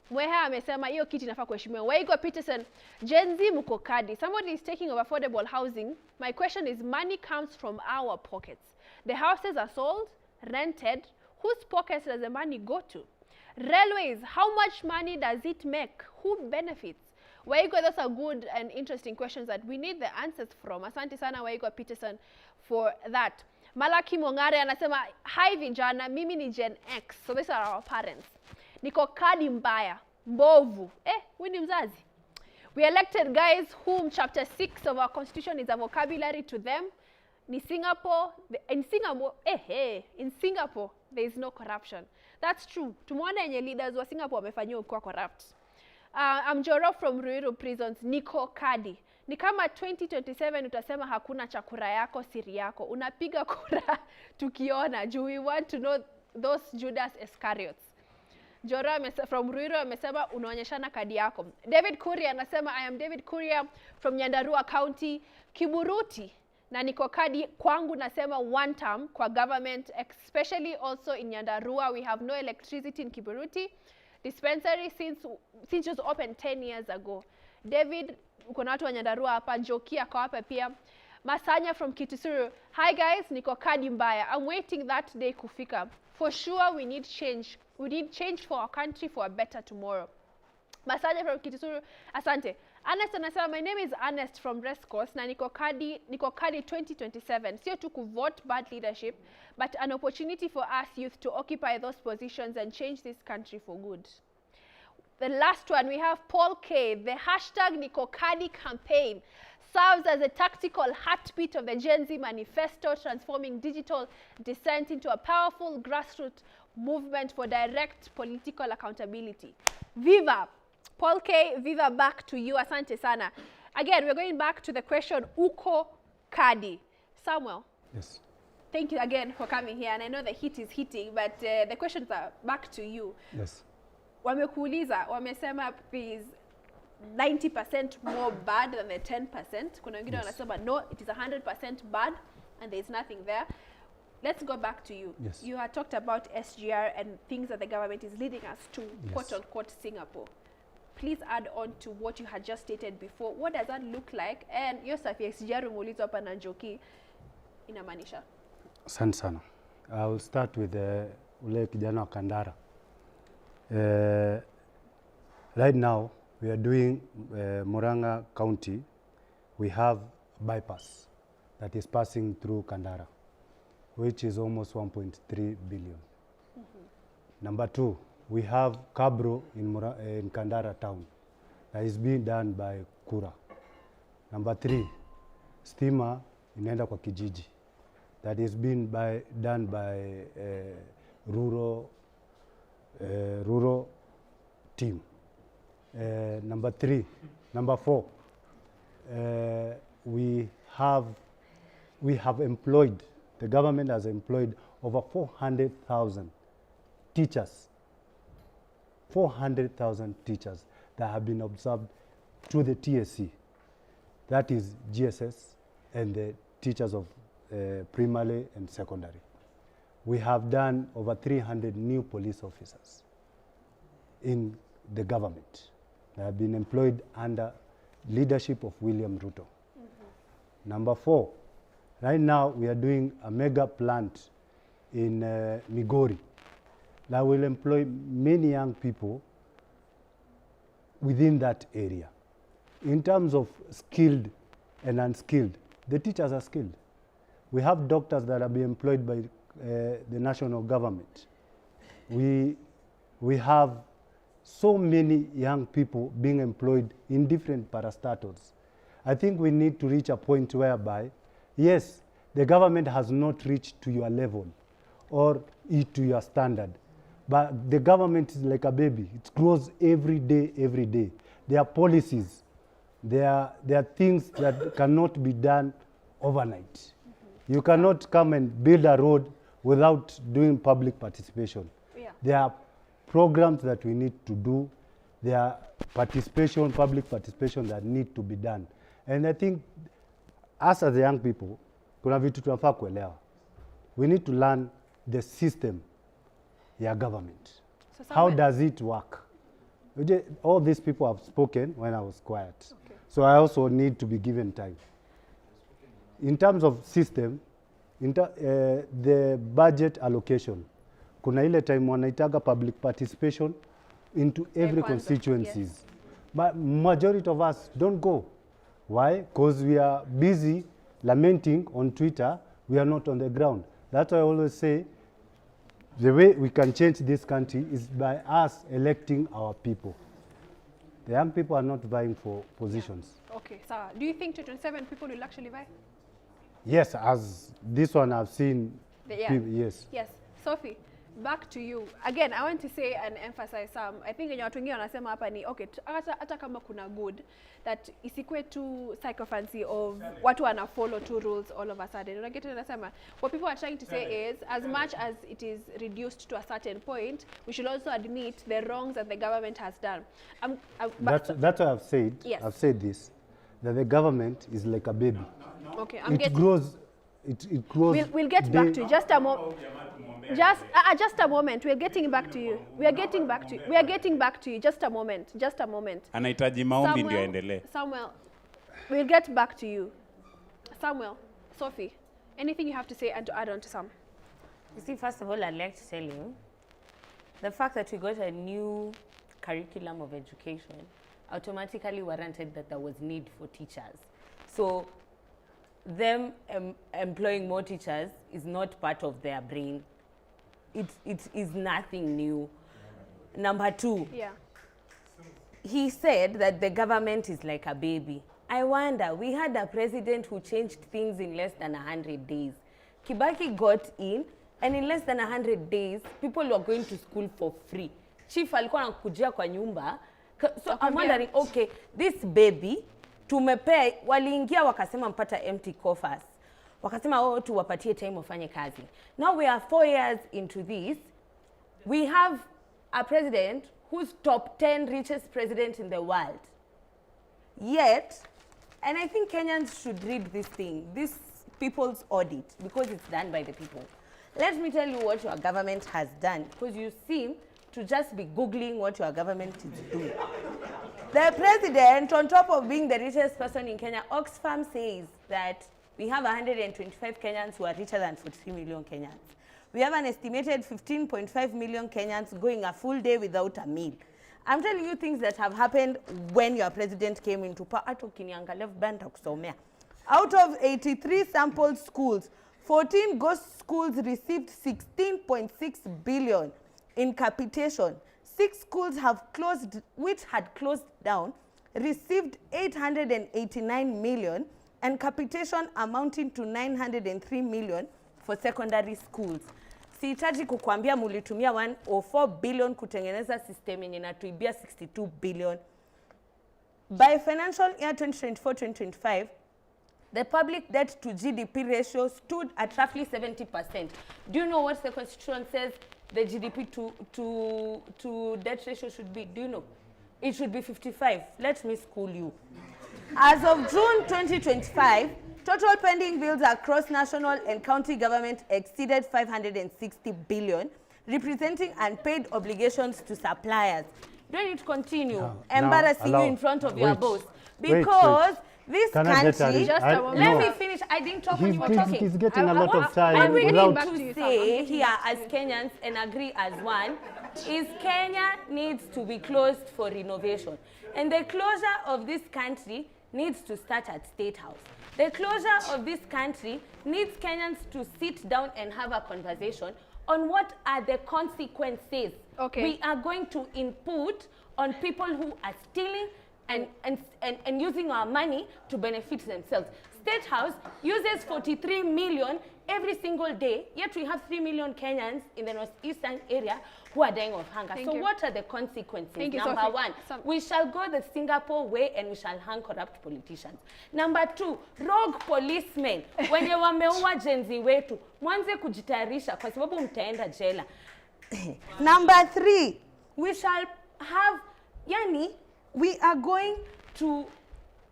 Mweha amesema hiyo kiti inafaa kuheshimiwa. Waigo Peterson, Gen Z mko kadi. Somebody is taking of affordable housing. My question is, money comes from our pockets. The houses are sold, rented. Whose pockets does the money go to? Railways, how much money does it make? Who benefits? Waigo, those are good and interesting questions that we need the answers from. Asante sana Waigo Peterson for that. Malaki Mongare anasema, hi vijana, mimi ni Gen X. So these are our parents. Niko kadi mbaya, mbovu. Huyu ni mzazi. We elected guys whom chapter 6 of our constitution is a vocabulary to them. Ni Singapore, in Singapore, in Singapore there is no corruption. That's true. Tumeona yenye leaders wa Singapore wamefanyiwa kuwa corrupt. I'm Joro from Ruiru Prisons, niko kadi. Ni kama 2027 utasema hakuna cha kura yako, siri yako. Unapiga kura tukiona. Do we want to know those Judas Iscariots? Joro from Ruiru amesema unaonyeshana kadi yako. David Kuria anasema I am David Kuria from Nyandarua County, Kiburuti. Na niko kadi kwangu nasema one term kwa government, especially also in Nyandarua. We have no electricity in Kiburuti dispensary since it was opened 10 years ago. David, kuna watu wa Nyandarua hapa, Njoki ako hapa pia. Masanya from Kitisuru. Hi guys, niko kadi mbaya. I'm waiting that day kufika. For sure we need change. We need change for our country for a better tomorrow. Masanya from Kitisuru, asante. Ernest anasema, my name is Ernest from Rescos na niko kadi 2027. Sio tu kuvote bad leadership, but an opportunity for us youth to occupy those positions and change this country for good. The last one, we have Paul K. The #NikoKadi campaign serves as a tactical heartbeat of the Gen Z manifesto, transforming digital dissent into a powerful grassroots movement for direct political accountability. Viva! Paul K, viva back to you. Asante sana. Again, we're going back to the question, uko kadi. Samuel. Yes. Thank you again for coming here. And I know the heat is heating, but the questions are back to you. Yes. Wamekuuliza, wamesema is 90% more bad than the 10%. Kuna wengine wanasema no, it is 100% bad and there is nothing there. Let's go back to you. Yes. You had talked about SGR and things that the government is leading us to, quote unquote, Singapore. Please add on to what you had just stated before. What does that look like? And Yosef, SGR umeulizwa hapa na Njoki inamaanisha? Asante sana. I will start with ule kijana wa Kandara. Right now we are doing Murang'a County. We have bypass that is passing through Kandara, which is almost 1.3 billion. Number two, we have Cabro in Kandara town that is being done by Kura. Number three, stima inaenda kwa kijiji that is being done by rural team. Number three, number four, we have employed, the government has employed over 400,000 teachers, 400,000 teachers that have been absorbed through the TSC. That is GSS and the teachers of primary and secondary. We have done over 300 new police officers in the government that have been employed under leadership of William Ruto. Number four, right now we are doing a mega plant in Migori that will employ many young people within that area. In terms of skilled and unskilled, the teachers are skilled. We have doctors that are being employed by the national government. We have so many young people being employed in different parastatals. I think we need to reach a point whereby, yes, the government has not reached to your level or to your standard, but the government is like a baby. It grows every day, every day. There are policies, there are things that cannot be done overnight. You cannot come and build a road without doing public participation. There are programs that we need to do. There are participation, public participation that need to be done. And I think us as the young people, kuna vitu tunafaa kuelewa. We need to learn the system ya government. So How Samuel- does it work? All these people have spoken when I was quiet. So I also need to be given time. In terms of system, the budget allocation, kuna ile time wanaitaga public participation into every kwanza, constituencies. But majority of us don't go. Why? Because we are busy lamenting on Twitter, we are not on the ground. That's why I always say the way we can change this country is by us electing our people. The young people are not vying for positions. Okay, sawa. Do you think 2027 people will actually vie? Yes, as this one I've seen. Yeah. Yes. Yes. Sophie, back to you. Again, I want to say and emphasize some. I think yenye watu wengine wanasema hapa ni okay, hata kama kuna good that isikuwe tu sycophancy of watu wana follow two rules all of a sudden. Unaget nasema what people are trying to say is, as much as it is reduced to a certain point, we should also admit the wrongs that the government has done. But That's what I've said. Yes. I've said this, that the government is like a baby. Okay, I'm It getting grows. It grows. We'll get back day- to you. Just a moment. Just a moment. We're getting back to you. We are getting back to you. We are getting back to you. Just a moment. Just a moment. Anahitaji maombi ndio Samuel- aendelee. Samuel, we'll get back to you. Samuel, Sophie, anything you have to say and to add on to Sam? You see, first of all, I'd like to tell you the fact that we got a new curriculum of education automatically warranted that there was need for teachers. So them employing more teachers is not part of their brain. It is nothing new. Number two, Yeah. he said that the government is like a baby. I wonder, we had a president who changed things in less than 100 days. Kibaki got in, and in less than 100 days, people were going to school for free. Chief alikuwa anakujia kwa nyumba. So I'm wondering, okay, this baby, tumepea, waliingia wakasema mpata empty coffers. Wakasema, oh, tuwapatie time wafanye kazi. Now we are 4 years into this. We have a president who's top 10 richest president in the world. Yet, and I think Kenyans should read this thing, this people's audit, because it's done by the people. Let me tell you what your government has done, because you seem to just be Googling what your government is doing. The president, on top of being the richest person in Kenya, Oxfam says that we have 125 Kenyans who are richer than 43 million Kenyans. We have an estimated 15.5 million Kenyans going a full day without a meal. I'm telling you things that have happened when your president came into power. Hata ukiniangalia vibaya nitakusomea. Out of 83 sampled schools, 14 ghost schools received 16.6 billion in capitation. 6 schools have closed, which had closed down, received 889 million and capitation amounting to 903 million for secondary schools. Sihitaji kukwambia mulitumia 104 billion kutengeneza system yenye inatuibia 62 billion. By financial year 2024-2025, the public debt to GDP ratio stood at roughly 70%. Do you know what the constitution says the GDP to debt ratio should be? Do you know? It should be 55. Let me school you. As of June 2025, total pending bills across national and county government exceeded 560 billion, representing unpaid obligations to suppliers. Do I need to continue embarrassing you in front of your boss? Because this Can I get a country, Just a moment. let No. me finish. I didn't talk when you were talking. He's getting a lot of time What we need without- to say here as Kenyans and agree as one is Kenya needs to be closed for renovation. And the closure of this country needs to start at State House. The closure of this country needs Kenyans to sit down and have a conversation on what are the consequences we are going to input on people who are stealing and using our money to benefit themselves. State House uses 43 million every single day, yet we have 3 million Kenyans in the northeastern area who are dying of hunger. Thank so you. what are the consequences? Thank you, Number Sophie. one, we shall go the Singapore way and we shall hang corrupt politicians. Number two, rogue policemen. Wenye wameua Gen Z wetu, mwanze kujitayarisha kwa sababu mtaenda jela. Number three, we shall have, yani, we are going to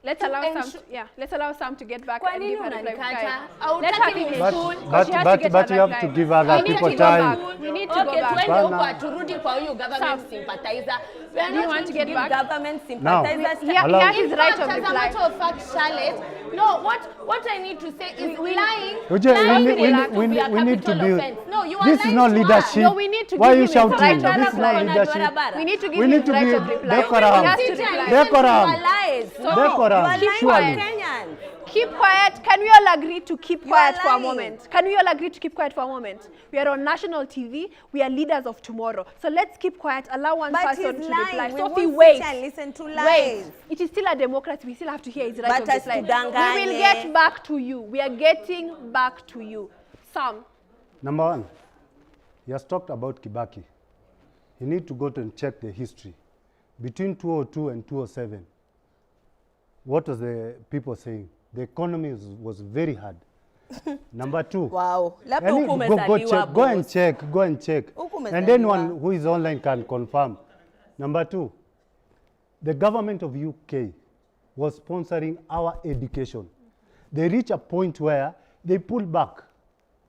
Let's to allow Sam. Let's allow Sam to get back Kwa and nini give her reply. unanikata? Let her Hautaki finish. But- Because she has to get her but you have reply. to give other We need people to go time. back. We need to go Okay, back. twende huko Bana. aturudi kwa huyu government Sam. sympathizer. We are Do you not want going to to get give back? government Now. sympathizers. He has his In right fact, of as a reply. matter of fact, Charlotte, no, what I need to say is lying. Uje, lying we is need, to we be need, a we need to capital be. offense. No, you are This is lying not to us. leadership. No, we need to Why give are you him his shouting? right of This is not reply. leadership. We need to give We him need his to right be of reply. decorum. He has to reply. Decorum. You are lies. So, Decorum. You are lying to Surely. Kenyans. Keep quiet. Can we all agree to keep You are quiet for a lying. moment? Can we all agree to keep quiet for a moment? We are on national TV. We are leaders of tomorrow. So let's keep quiet. Allow one But person he's to lying. reply. We Sophie, won't sit wait. and listen to Wait. lies. It is still a democracy. We still have to hear his right But of reply. We will asidanganye. get back to you. We are getting back to you. Sam. Number one, he has talked about Kibaki. You need to go to and check the history. Between 2002 and 2007, what was the people saying? The economy was very hard. Number two. Wow. Labda Yani, huku go umezaliwa, check, go and boss. check, go and check. Huku And umezaliwa. anyone who is online can confirm. Number two, the government of UK was sponsoring our education. They reached a point where they pulled back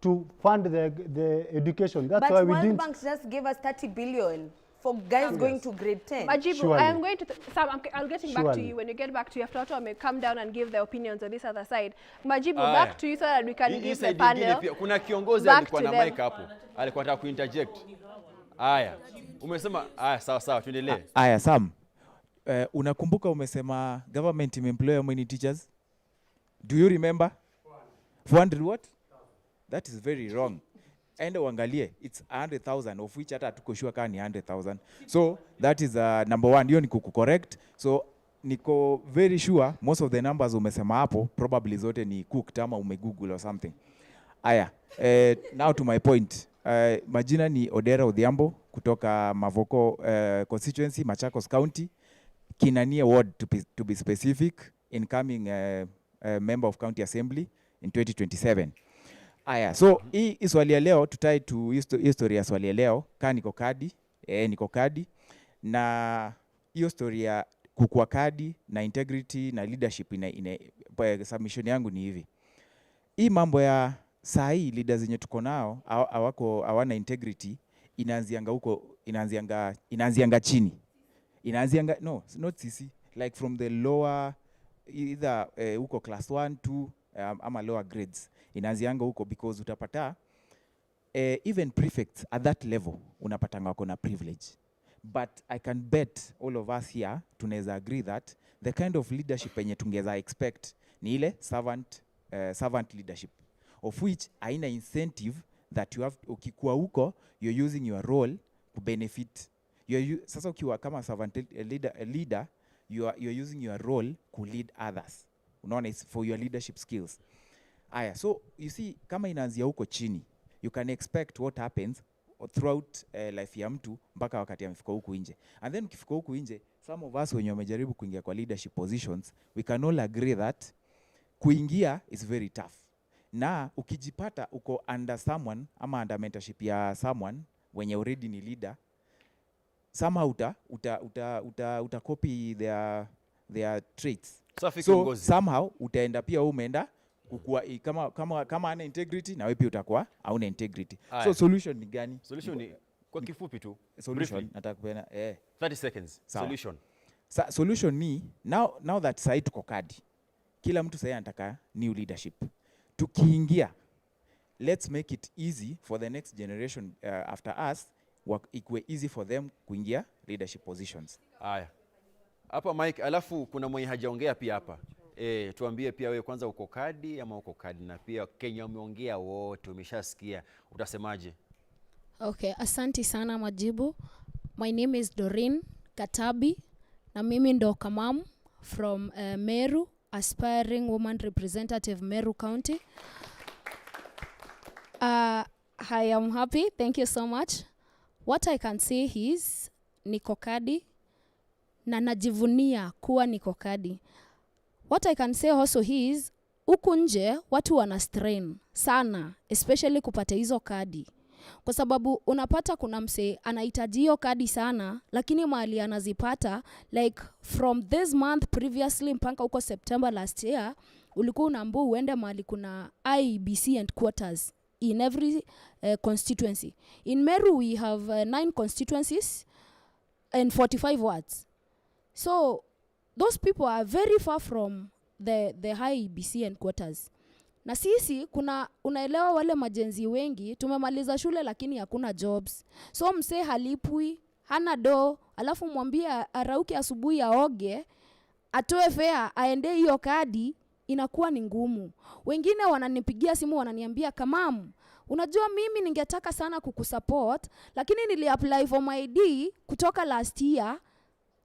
to fund the education. That's But why we World didn't. Bank just gave us 30 billion For guys going to grade 10. Majibu, I am going to Sam, I'll getting back to Surely. You when you get back to you after watu may come down and give their opinions on this other side. Majibu, Aya. back to you so that we can Hii give the side ingine panel. pia kuna kiongozi Back alikuwa to na them. mic hapo, alikuwa anataka kuinterject. Aya, umesema aya, sawa sawa, tuendelee. Aya, Sam, unakumbuka umesema government imeemploy how many teachers? Do you remember? 400 what? That is very wrong. Enda uangalie, it's 100,000 of which hata hatuko sure kama ni 100,000. So that is number one, hiyo ni kukucorrect. So niko very sure most of the numbers umesema hapo probably zote ni cooked ama umegoogle or something. Aya, now to my point. Majina ni Odera Odhiambo kutoka Mavoko constituency, Machakos County, Kinania Ward to be specific, incoming member of County Assembly in 2027. Aya, so hii swali ya leo tutai tu hii story ya swali ya leo, kaa niko kadi, niko kadi na hiyo story ya kukua kadi na integrity na leadership submission yangu ni hivi. Hii mambo ya saa hii leaders zenye tuko nao hawako, hawana integrity, inaanzianga huko, inaanzianga chini, inaanzianga, no, not sisi, like from the lower either huko class 1 2 ama lower grades, inaanzianga huko because utapata even prefects at that level unapatanga wako na privilege. But I can bet all of us here tunaweza agree that the kind of leadership yenye tungeweza expect ni ile servant leadership, of which haina incentive that you have. Ukikuwa huko, you're using your role kubenefit. Sasa ukiwa kama servant leader, a leader you're using your role ku lead others, unaona? It's for your leadership skills. Aya, so you see, kama inaanzia huko chini, you can expect what happens throughout life ya mtu mpaka wakati amefika huku nje. And then ukifika huku nje, some of us wenye wamejaribu kuingia kwa leadership positions, we can all agree that kuingia is very tough, na ukijipata uko under someone ama under mentorship ya someone wenye already ni leader, somehow uta copy their traits. Safi, So kiongozi. somehow utaenda pia wewe umeenda kukua, kama ana integrity, na wewe pia utakuwa hauna integrity. Aya. So solution ni gani? Solution ni kwa kifupi tu. Solution Briefly. nataka kupeana 30 seconds. Sawa. Solution. Solution ni now that sahi tuko kadi, kila mtu sahi anataka new leadership. Tukiingia, let's make it easy for the next generation after us, ikuwe easy for them kuingia leadership positions. Haya. Hapa Mike, alafu kuna mwenye hajaongea pia hapa. Tuambie pia wewe kwanza, uko kadi ama uko kadi, na pia Kenya umeongea wote, umeshasikia. Utasemaje? Okay, asanti sana Majibu. My name is Doreen Katabi na mimi ndo Kamam from Meru, aspiring woman representative, Meru County. I am happy. Thank you so much. What I can say is niko kadi na najivunia kuwa niko kadi. What I can say also is huku nje watu wana strain sana, especially kupata hizo kadi, kwa sababu unapata kuna msee anahitaji hiyo kadi sana, lakini mahali anazipata, like from this month previously mpaka huko September last year, ulikuwa unaambiwa uende mahali kuna IEBC headquarters in every constituency. In Meru we have nine constituencies and 45 wards, so those people are very far from the IEBC headquarters. Na sisi kuna, unaelewa, wale maGen Z wengi tumemaliza shule lakini hakuna jobs, so msee halipwi, hana do, alafu mwambie arauke asubuhi, aoge, atoe fare, aende hiyo kadi, inakuwa ni ngumu. Wengine wananipigia simu wananiambia, "Kamam, unajua mimi ningetaka sana kukusupport, lakini niliapply for my ID kutoka last year,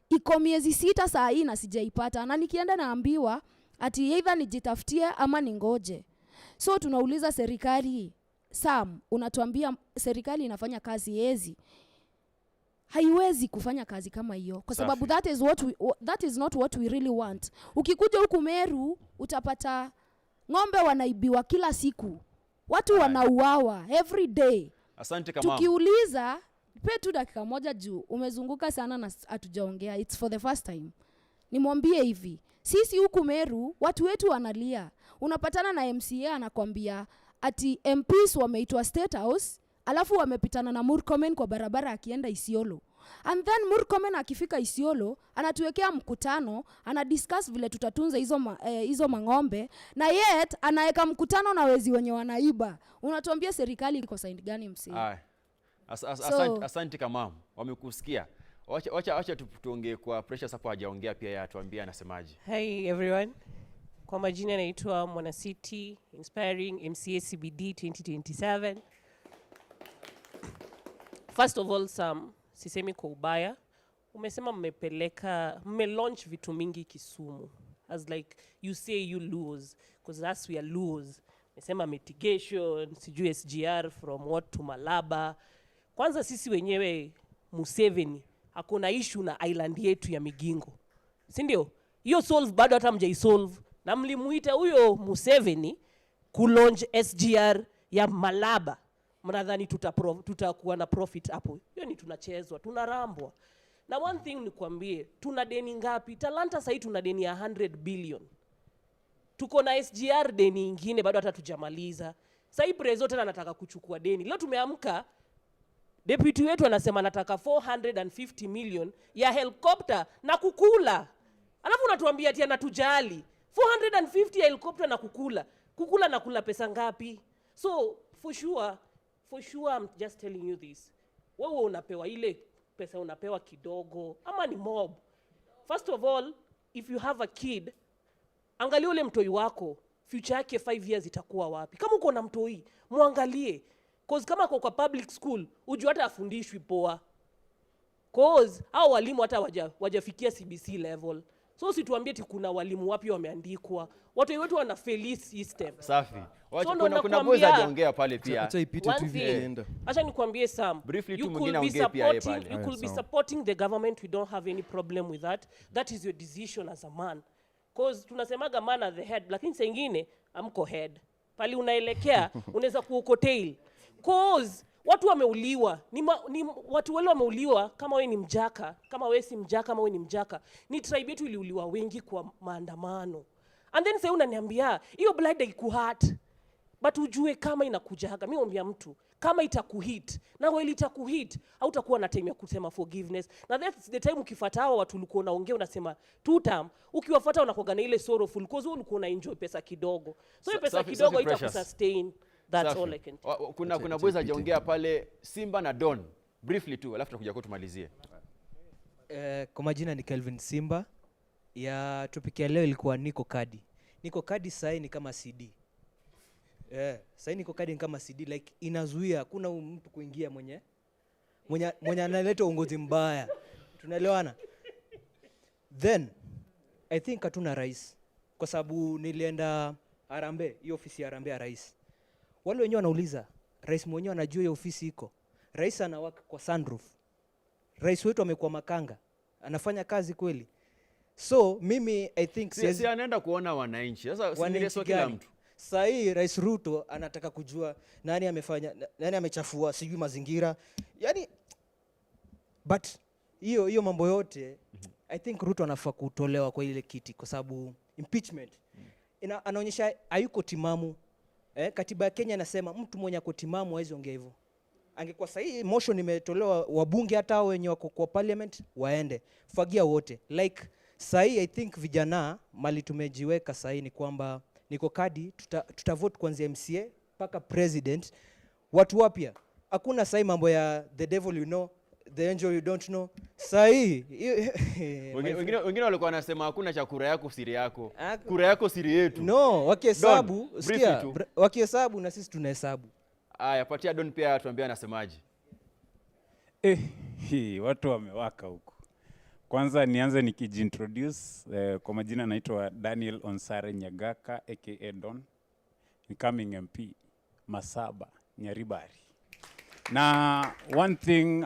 iko miezi 6 saa hii na sijaipata, na nikienda naambiwa ati either nijitafutie ama ningoje." So tunauliza serikali, Sam, unatuambia serikali inafanya kazi yezi, haiwezi kufanya kazi kama hiyo kwa sababu that is not what we really want. Ukikuja huku Meru utapata ng'ombe wanaibiwa kila siku, watu wanauawa every day. Asante Kamam. Tukiuliza, pe tu dakika moja juu umezunguka sana na hatujaongea, it's for the first time. Nimwambie hivi, sisi huku Meru watu wetu wanalia. Unapatana na MCA anakwambia ati MPs wameitwa State House, alafu wamepitana na Murkomen kwa barabara akienda Isiolo. And then Murkomen akifika Isiolo anatuwekea mkutano, ana discuss vile tutatunza hizo mang'ombe, na yet anaweka mkutano na wezi wenye wanaiba. Unatuambia serikali iko side gani msee? Aya. Asante Kamam, wamekusikia. Wacha tuongee kwa Precious hapo, hajaongea pia, yeye atuambie anasemaje. Hi everyone. Kwa majina naitwa Mwanacity Inspiring MCA CBD 2027. First of all, Sam, sisemi kwa ubaya. Umesema mmelaunch vitu mingi Kisumu. As like you say you lose, because us we are lose. Umesema mitigation, sijui SGR from what to Malaba. Kwanza sisi wenyewe Museveni hakuna issue na island yetu ya Migingo. Si ndio? Hiyo solve bado hata mjaisolve. Na mlimuita huyo Museveni kulaunch SGR ya Malaba. Mnadhani tutakuwa na profit hapo? Hiyo ni tunachezwa, tunarambwa. Na one thing nikwambie, tuna deni ngapi? Talanta sasa tuna deni ya 100 billion. Tuko na SGR deni ingine bado hata tujamaliza. Sasa hii prezo tena anataka kuchukua deni. Leo tumeamka, deputy wetu anasema anataka 450 million ya helicopter na kukula. Alafu unatuambia ati anatujali. 450 ya helicopter na kukula. Kukula na kula pesa ngapi? So for sure I'm just telling you this. Wewe unapewa ile pesa, unapewa kidogo ama ni mob. First of all, if you have a kid, angalia ule mtoi wako, future yake 5 years itakuwa wapi? Kama uko na mtoi, muangalie. Cause kama kwa public school, ujue hata afundishwi poa. Cause hao walimu hata wajafikia CBC level. So usituambie ati kuna walimu wapi wameandikwa. Watu wetu wana fail system. Safi. So Kuna boys hajaongea pale pia. Acha ipite tu hivi ikienda. Acha nikwambie Sam, briefly tu you mwingine could be aongee pia yeye supporting, pale. you could be supporting the government, we don't have any problem with that. That is your decision as a man. Cause tunasemaga man at the head, lakini saa ingine amko head. Pali unaelekea unaweza kuwa uko tail. Cause watu wameuliwa, ni watu wale wameuliwa. Kama wewe ni Mjaka, kama wewe si Mjaka, kama wewe ni Mjaka, ni tribe yetu iliuliwa wengi kwa maandamano. And then sasa unaniambia hiyo blood haikuhurt. But ujue kama inakujaga, mimi naambia mtu kama itakuhit, na wewe itakuhit, hautakuwa na time ya kusema forgiveness. Na that's the time ukifuata hawa watu ulikuwa unaongea unasema two term, ukiwafuata unakuwa na ile sorrowful cause wewe ulikuwa una enjoy pesa kidogo. So hiyo pesa kidogo itakusustain. That's Safi. all I can tell. Kuna boys hajaongea pale, Simba na Don. Briefly tu, alafu tutakuja kwa tumalizie. Kwa majina ni Kelvin Simba. Ya topic ya leo ilikuwa niko kadi. Niko kadi sahi ni kama CD. Sahi niko kadi ni kama CD, like inazuia hakuna mtu kuingia mwenye analeta uongozi mbaya. Tunaelewana? Then I think hatuna rais. Kwa sababu nilienda Harambee, hiyo ofisi ya Harambee ya rais. Wale wenyewe wanauliza, rais mwenyewe anajua hiyo ofisi iko. Rais anawaka kwa sunroof. Rais wetu amekuwa makanga. Anafanya kazi kweli. So mimi I think si anaenda kuona wananchi. Sasa si ni sio kila mtu. Sasa hii Rais Ruto anataka kujua nani amefanya, nani amechafua, sijui mazingira. Yaani but hiyo mambo yote I think Ruto anafaa kutolewa kwa ile kiti kwa sababu impeachment anaonyesha hayuko timamu. Katiba ya Kenya inasema mtu mwenye ako timamu hawezi ongea hivyo. Angekuwa sahihi motion imetolewa, wabunge hata hao wenye wako kwa parliament waende fagia wote. Like sahihi I think vijana mali tumejiweka sahihi ni kwamba niko kadi tuta vote kuanzia MCA mpaka president, watu wapya. Hakuna sahihi mambo ya the devil you know, the angel you don't know. Sahihi wengine walikuwa wanasema hakuna cha kura yako siri yako. Kura yako siri yetu. No, wakihesabu, sikia, wakihesabu na sisi tunahesabu. Aya, patia Don pia tuambie anasemaje. Watu wamewaka huko. Kwanza nianze nikijiintroduce, kwa majina naitwa Daniel Onsare Nyagaka aka Don, incoming MP Masaba Nyaribari. Na one thing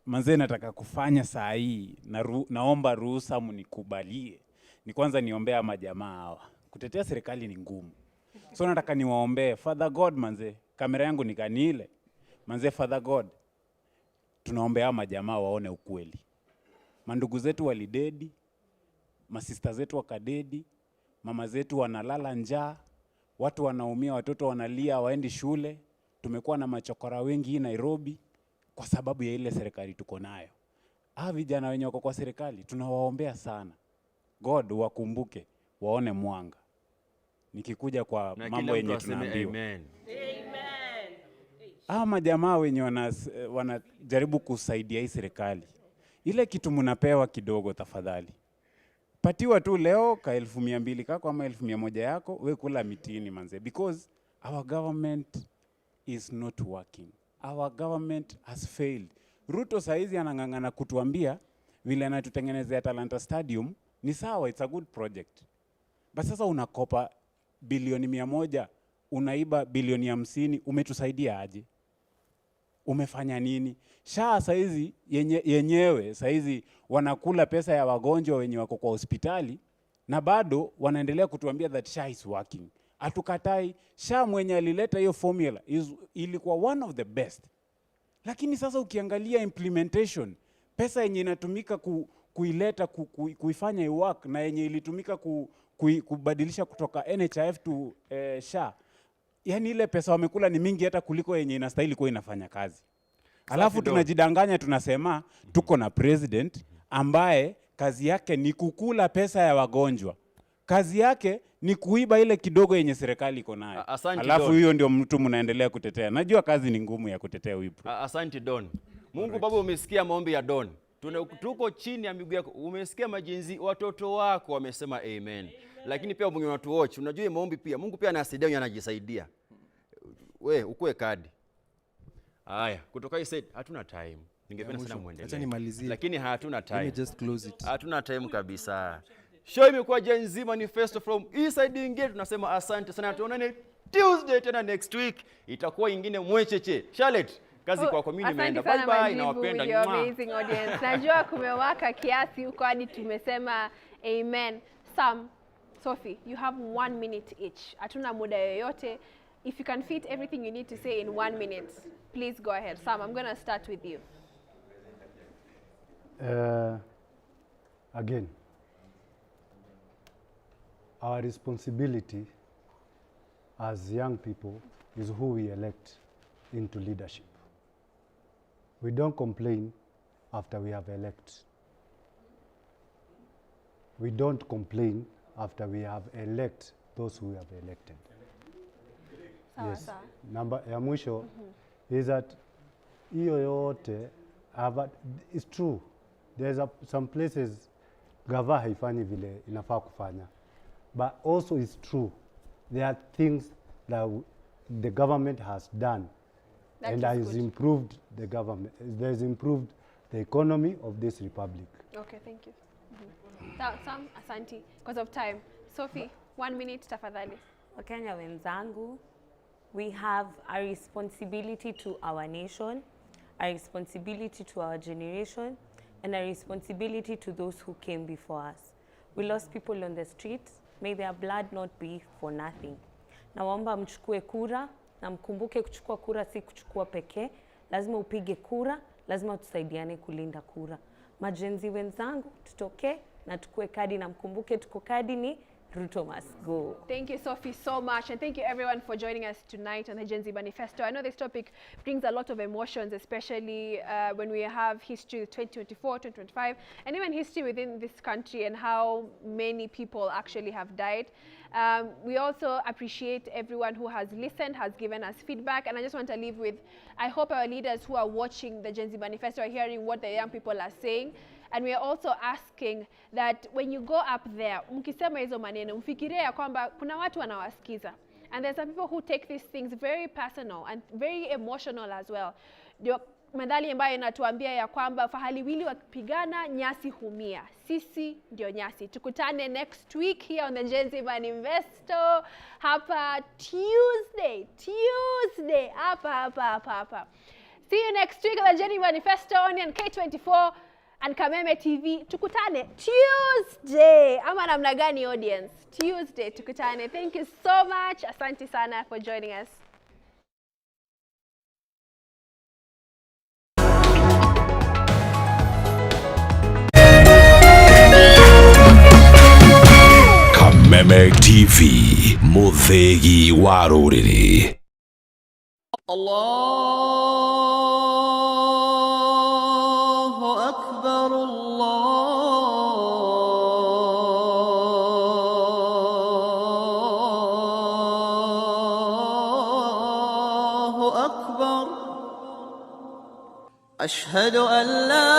manze nataka kufanya saa hii na naomba ruhusa mnikubalie, ni kwanza niombea majamaa hawa. Kutetea serikali ni ngumu. So nataka niwaombee Father God manze, kamera yangu ni gani ile? Manze Father God, tunaombea majamaa waone ukweli. Mandugu zetu walidedi, masista zetu wakadedi, mama zetu wanalala njaa, watu wanaumia, watoto wanalia waendi shule. Tumekuwa na machokora wengi hii Nairobi. Kwa sababu ya ile serikali tuko nayo. Hawa vijana wenye wako kwa serikali tunawaombea sana. God wakumbuke, waone mwanga. Nikikuja kwa Na mambo kila mtu yenye aseme tunaambiwa. amen. Hawa majamaa wenye wanajaribu kusaidia hii serikali, ile kitu mnapewa kidogo, tafadhali patiwa tu leo ka 200,000 kako ama 1,100 yako, we kula mitini manze, because our government is not working. Our government has failed. Ruto saizi anang'ang'ana kutuambia vile anatutengenezea Talanta Stadium ni sawa, it's a good project. But sasa unakopa bilioni 100, unaiba bilioni 50, umetusaidia aje? Umefanya nini? SHA saizi yenyewe saizi wanakula pesa ya wagonjwa wenye wako kwa hospitali na bado wanaendelea kutuambia that SHA is working. Hatukatai, SHA mwenye alileta hiyo formula ilikuwa one of the best. Lakini sasa ukiangalia implementation, pesa yenye inatumika kuileta kuifanya iwork na yenye ilitumika kubadilisha kutoka NHIF to SHA, yani ile pesa wamekula ni mingi hata kuliko yenye inastahili kuwa inafanya kazi. Alafu Safi, Don. Tunajidanganya tunasema tuko na president ambaye kazi yake ni kukula pesa ya wagonjwa. Kazi yake ni kuiba ile kidogo yenye serikali iko nayo. Asante, Alafu Don. huyo ndio mtu mnaendelea kutetea. Najua kazi ni ngumu ya kutetea huyu. Asante Don. Mungu Baba, umesikia maombi ya Don. Tuko chini ya miguu yako. Umesikia ma-Gen Z, watoto wako wamesema amen. Amen. Lakini pia mwenye unatuwatch, unajua hii maombi pia Mungu pia anasaidia wenye anajisaidia. We ukue kadi. Haya, kutoka hii side hatuna time. Ningependa Ya sana mwisho. muendelee. Acha nimalizie. Lakini hatuna Let me time. just close it. Hatuna time kabisa. Show imekuwa Gen Z Manifesto from hii side ingine, tunasema asante sana. Tuonane Tuesday tena next week. Itakuwa ingine mwecheche. Charlotte, kazi Oh, kwako, mimi asante nimeenda. sana Bye bye, Majibu nawapenda. with your Mwah. amazing audience. Najua kumewaka kiasi huko hadi tumesema amen. Sam, Sophie, you have 1 minute each. Hatuna muda yoyote. If you can fit everything you need to say in 1 minute, please go ahead. Sam, I'm going to start with you. Again, our responsibility as young people is who we elect into leadership. We don't complain after we have elect. We don't complain after we have elect those who we have elected. Sawa, Yes. sawa. Namba ya mwisho is that hiyo yote it's true. There's some places gava haifanyi vile inafaa kufanya. But also it's true, there are things that the government has done That and is has good. improved the government, has improved the economy of this republic. Okay, thank you. Sam, asante. Because of time. Sophie, 1 minute tafadhali. Wakenya wenzangu, we have a responsibility to our nation, a responsibility to our generation, and a responsibility to those who came before us. We lost people on the street. May their blood not be for nothing. Nawaomba mchukue kura na mkumbuke kuchukua kura si kuchukua pekee. Lazima upige kura, lazima tusaidiane kulinda kura. Ma-Gen Z wenzangu, tutokee na tukue kadi na mkumbuke tuko kadi ni Ruto must go. Thank you, Sophie, so much. And thank you, everyone, for joining us tonight on the Gen Z Manifesto. I know this topic brings a lot of emotions, especially when we have history 2024, 2025, and even history within this country and how many people actually have died. We also appreciate everyone who has listened, has given us feedback. And I just want to leave with, I hope our leaders who are watching the Gen Z Manifesto are hearing what the young people are saying. And we are also asking that when you go up there, mkisema hizo maneno, mfikirie ya kwamba kuna watu wanawasikiza. And there's some people who take these things very personal and very emotional as well. Ndio methali ambayo inatuambia ya kwamba fahali wili wakipigana nyasi humia. Sisi ndio nyasi. Tukutane next week here on the Gen Z Manifesto hapa Tuesday hapa hapa hapa hapa. See you next week on the Gen Z Manifesto on K24 and Kameme TV. Tukutane Tuesday. Ama namna gani audience? Tuesday tukutane. Thank you so much. Asante sana for joining us. Kameme TV, muthegi wa rũrĩrĩ. Allah. أشهد أن لا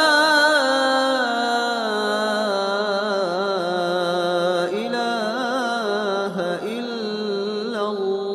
إله إلا الله.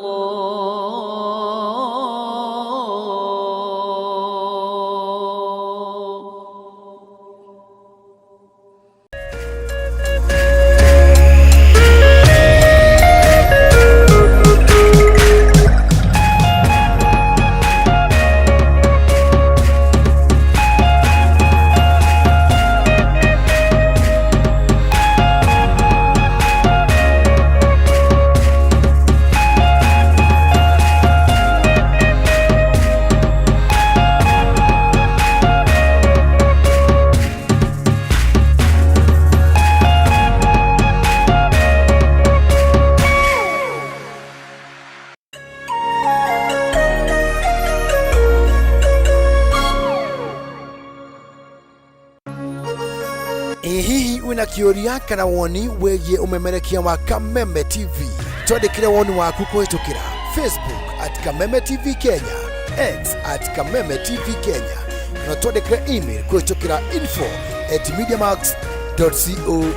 Ĩ hihi wĩna kĩũria kana woni wĩgiĩ ũmemerekia wa Kameme TV? Twandĩkĩre woni waku kũhĩtũkĩra Facebook at Kameme TV Kenya, X at Kameme TV Kenya, kana twandĩkĩre email kũhĩtũkĩra info at mediamax co.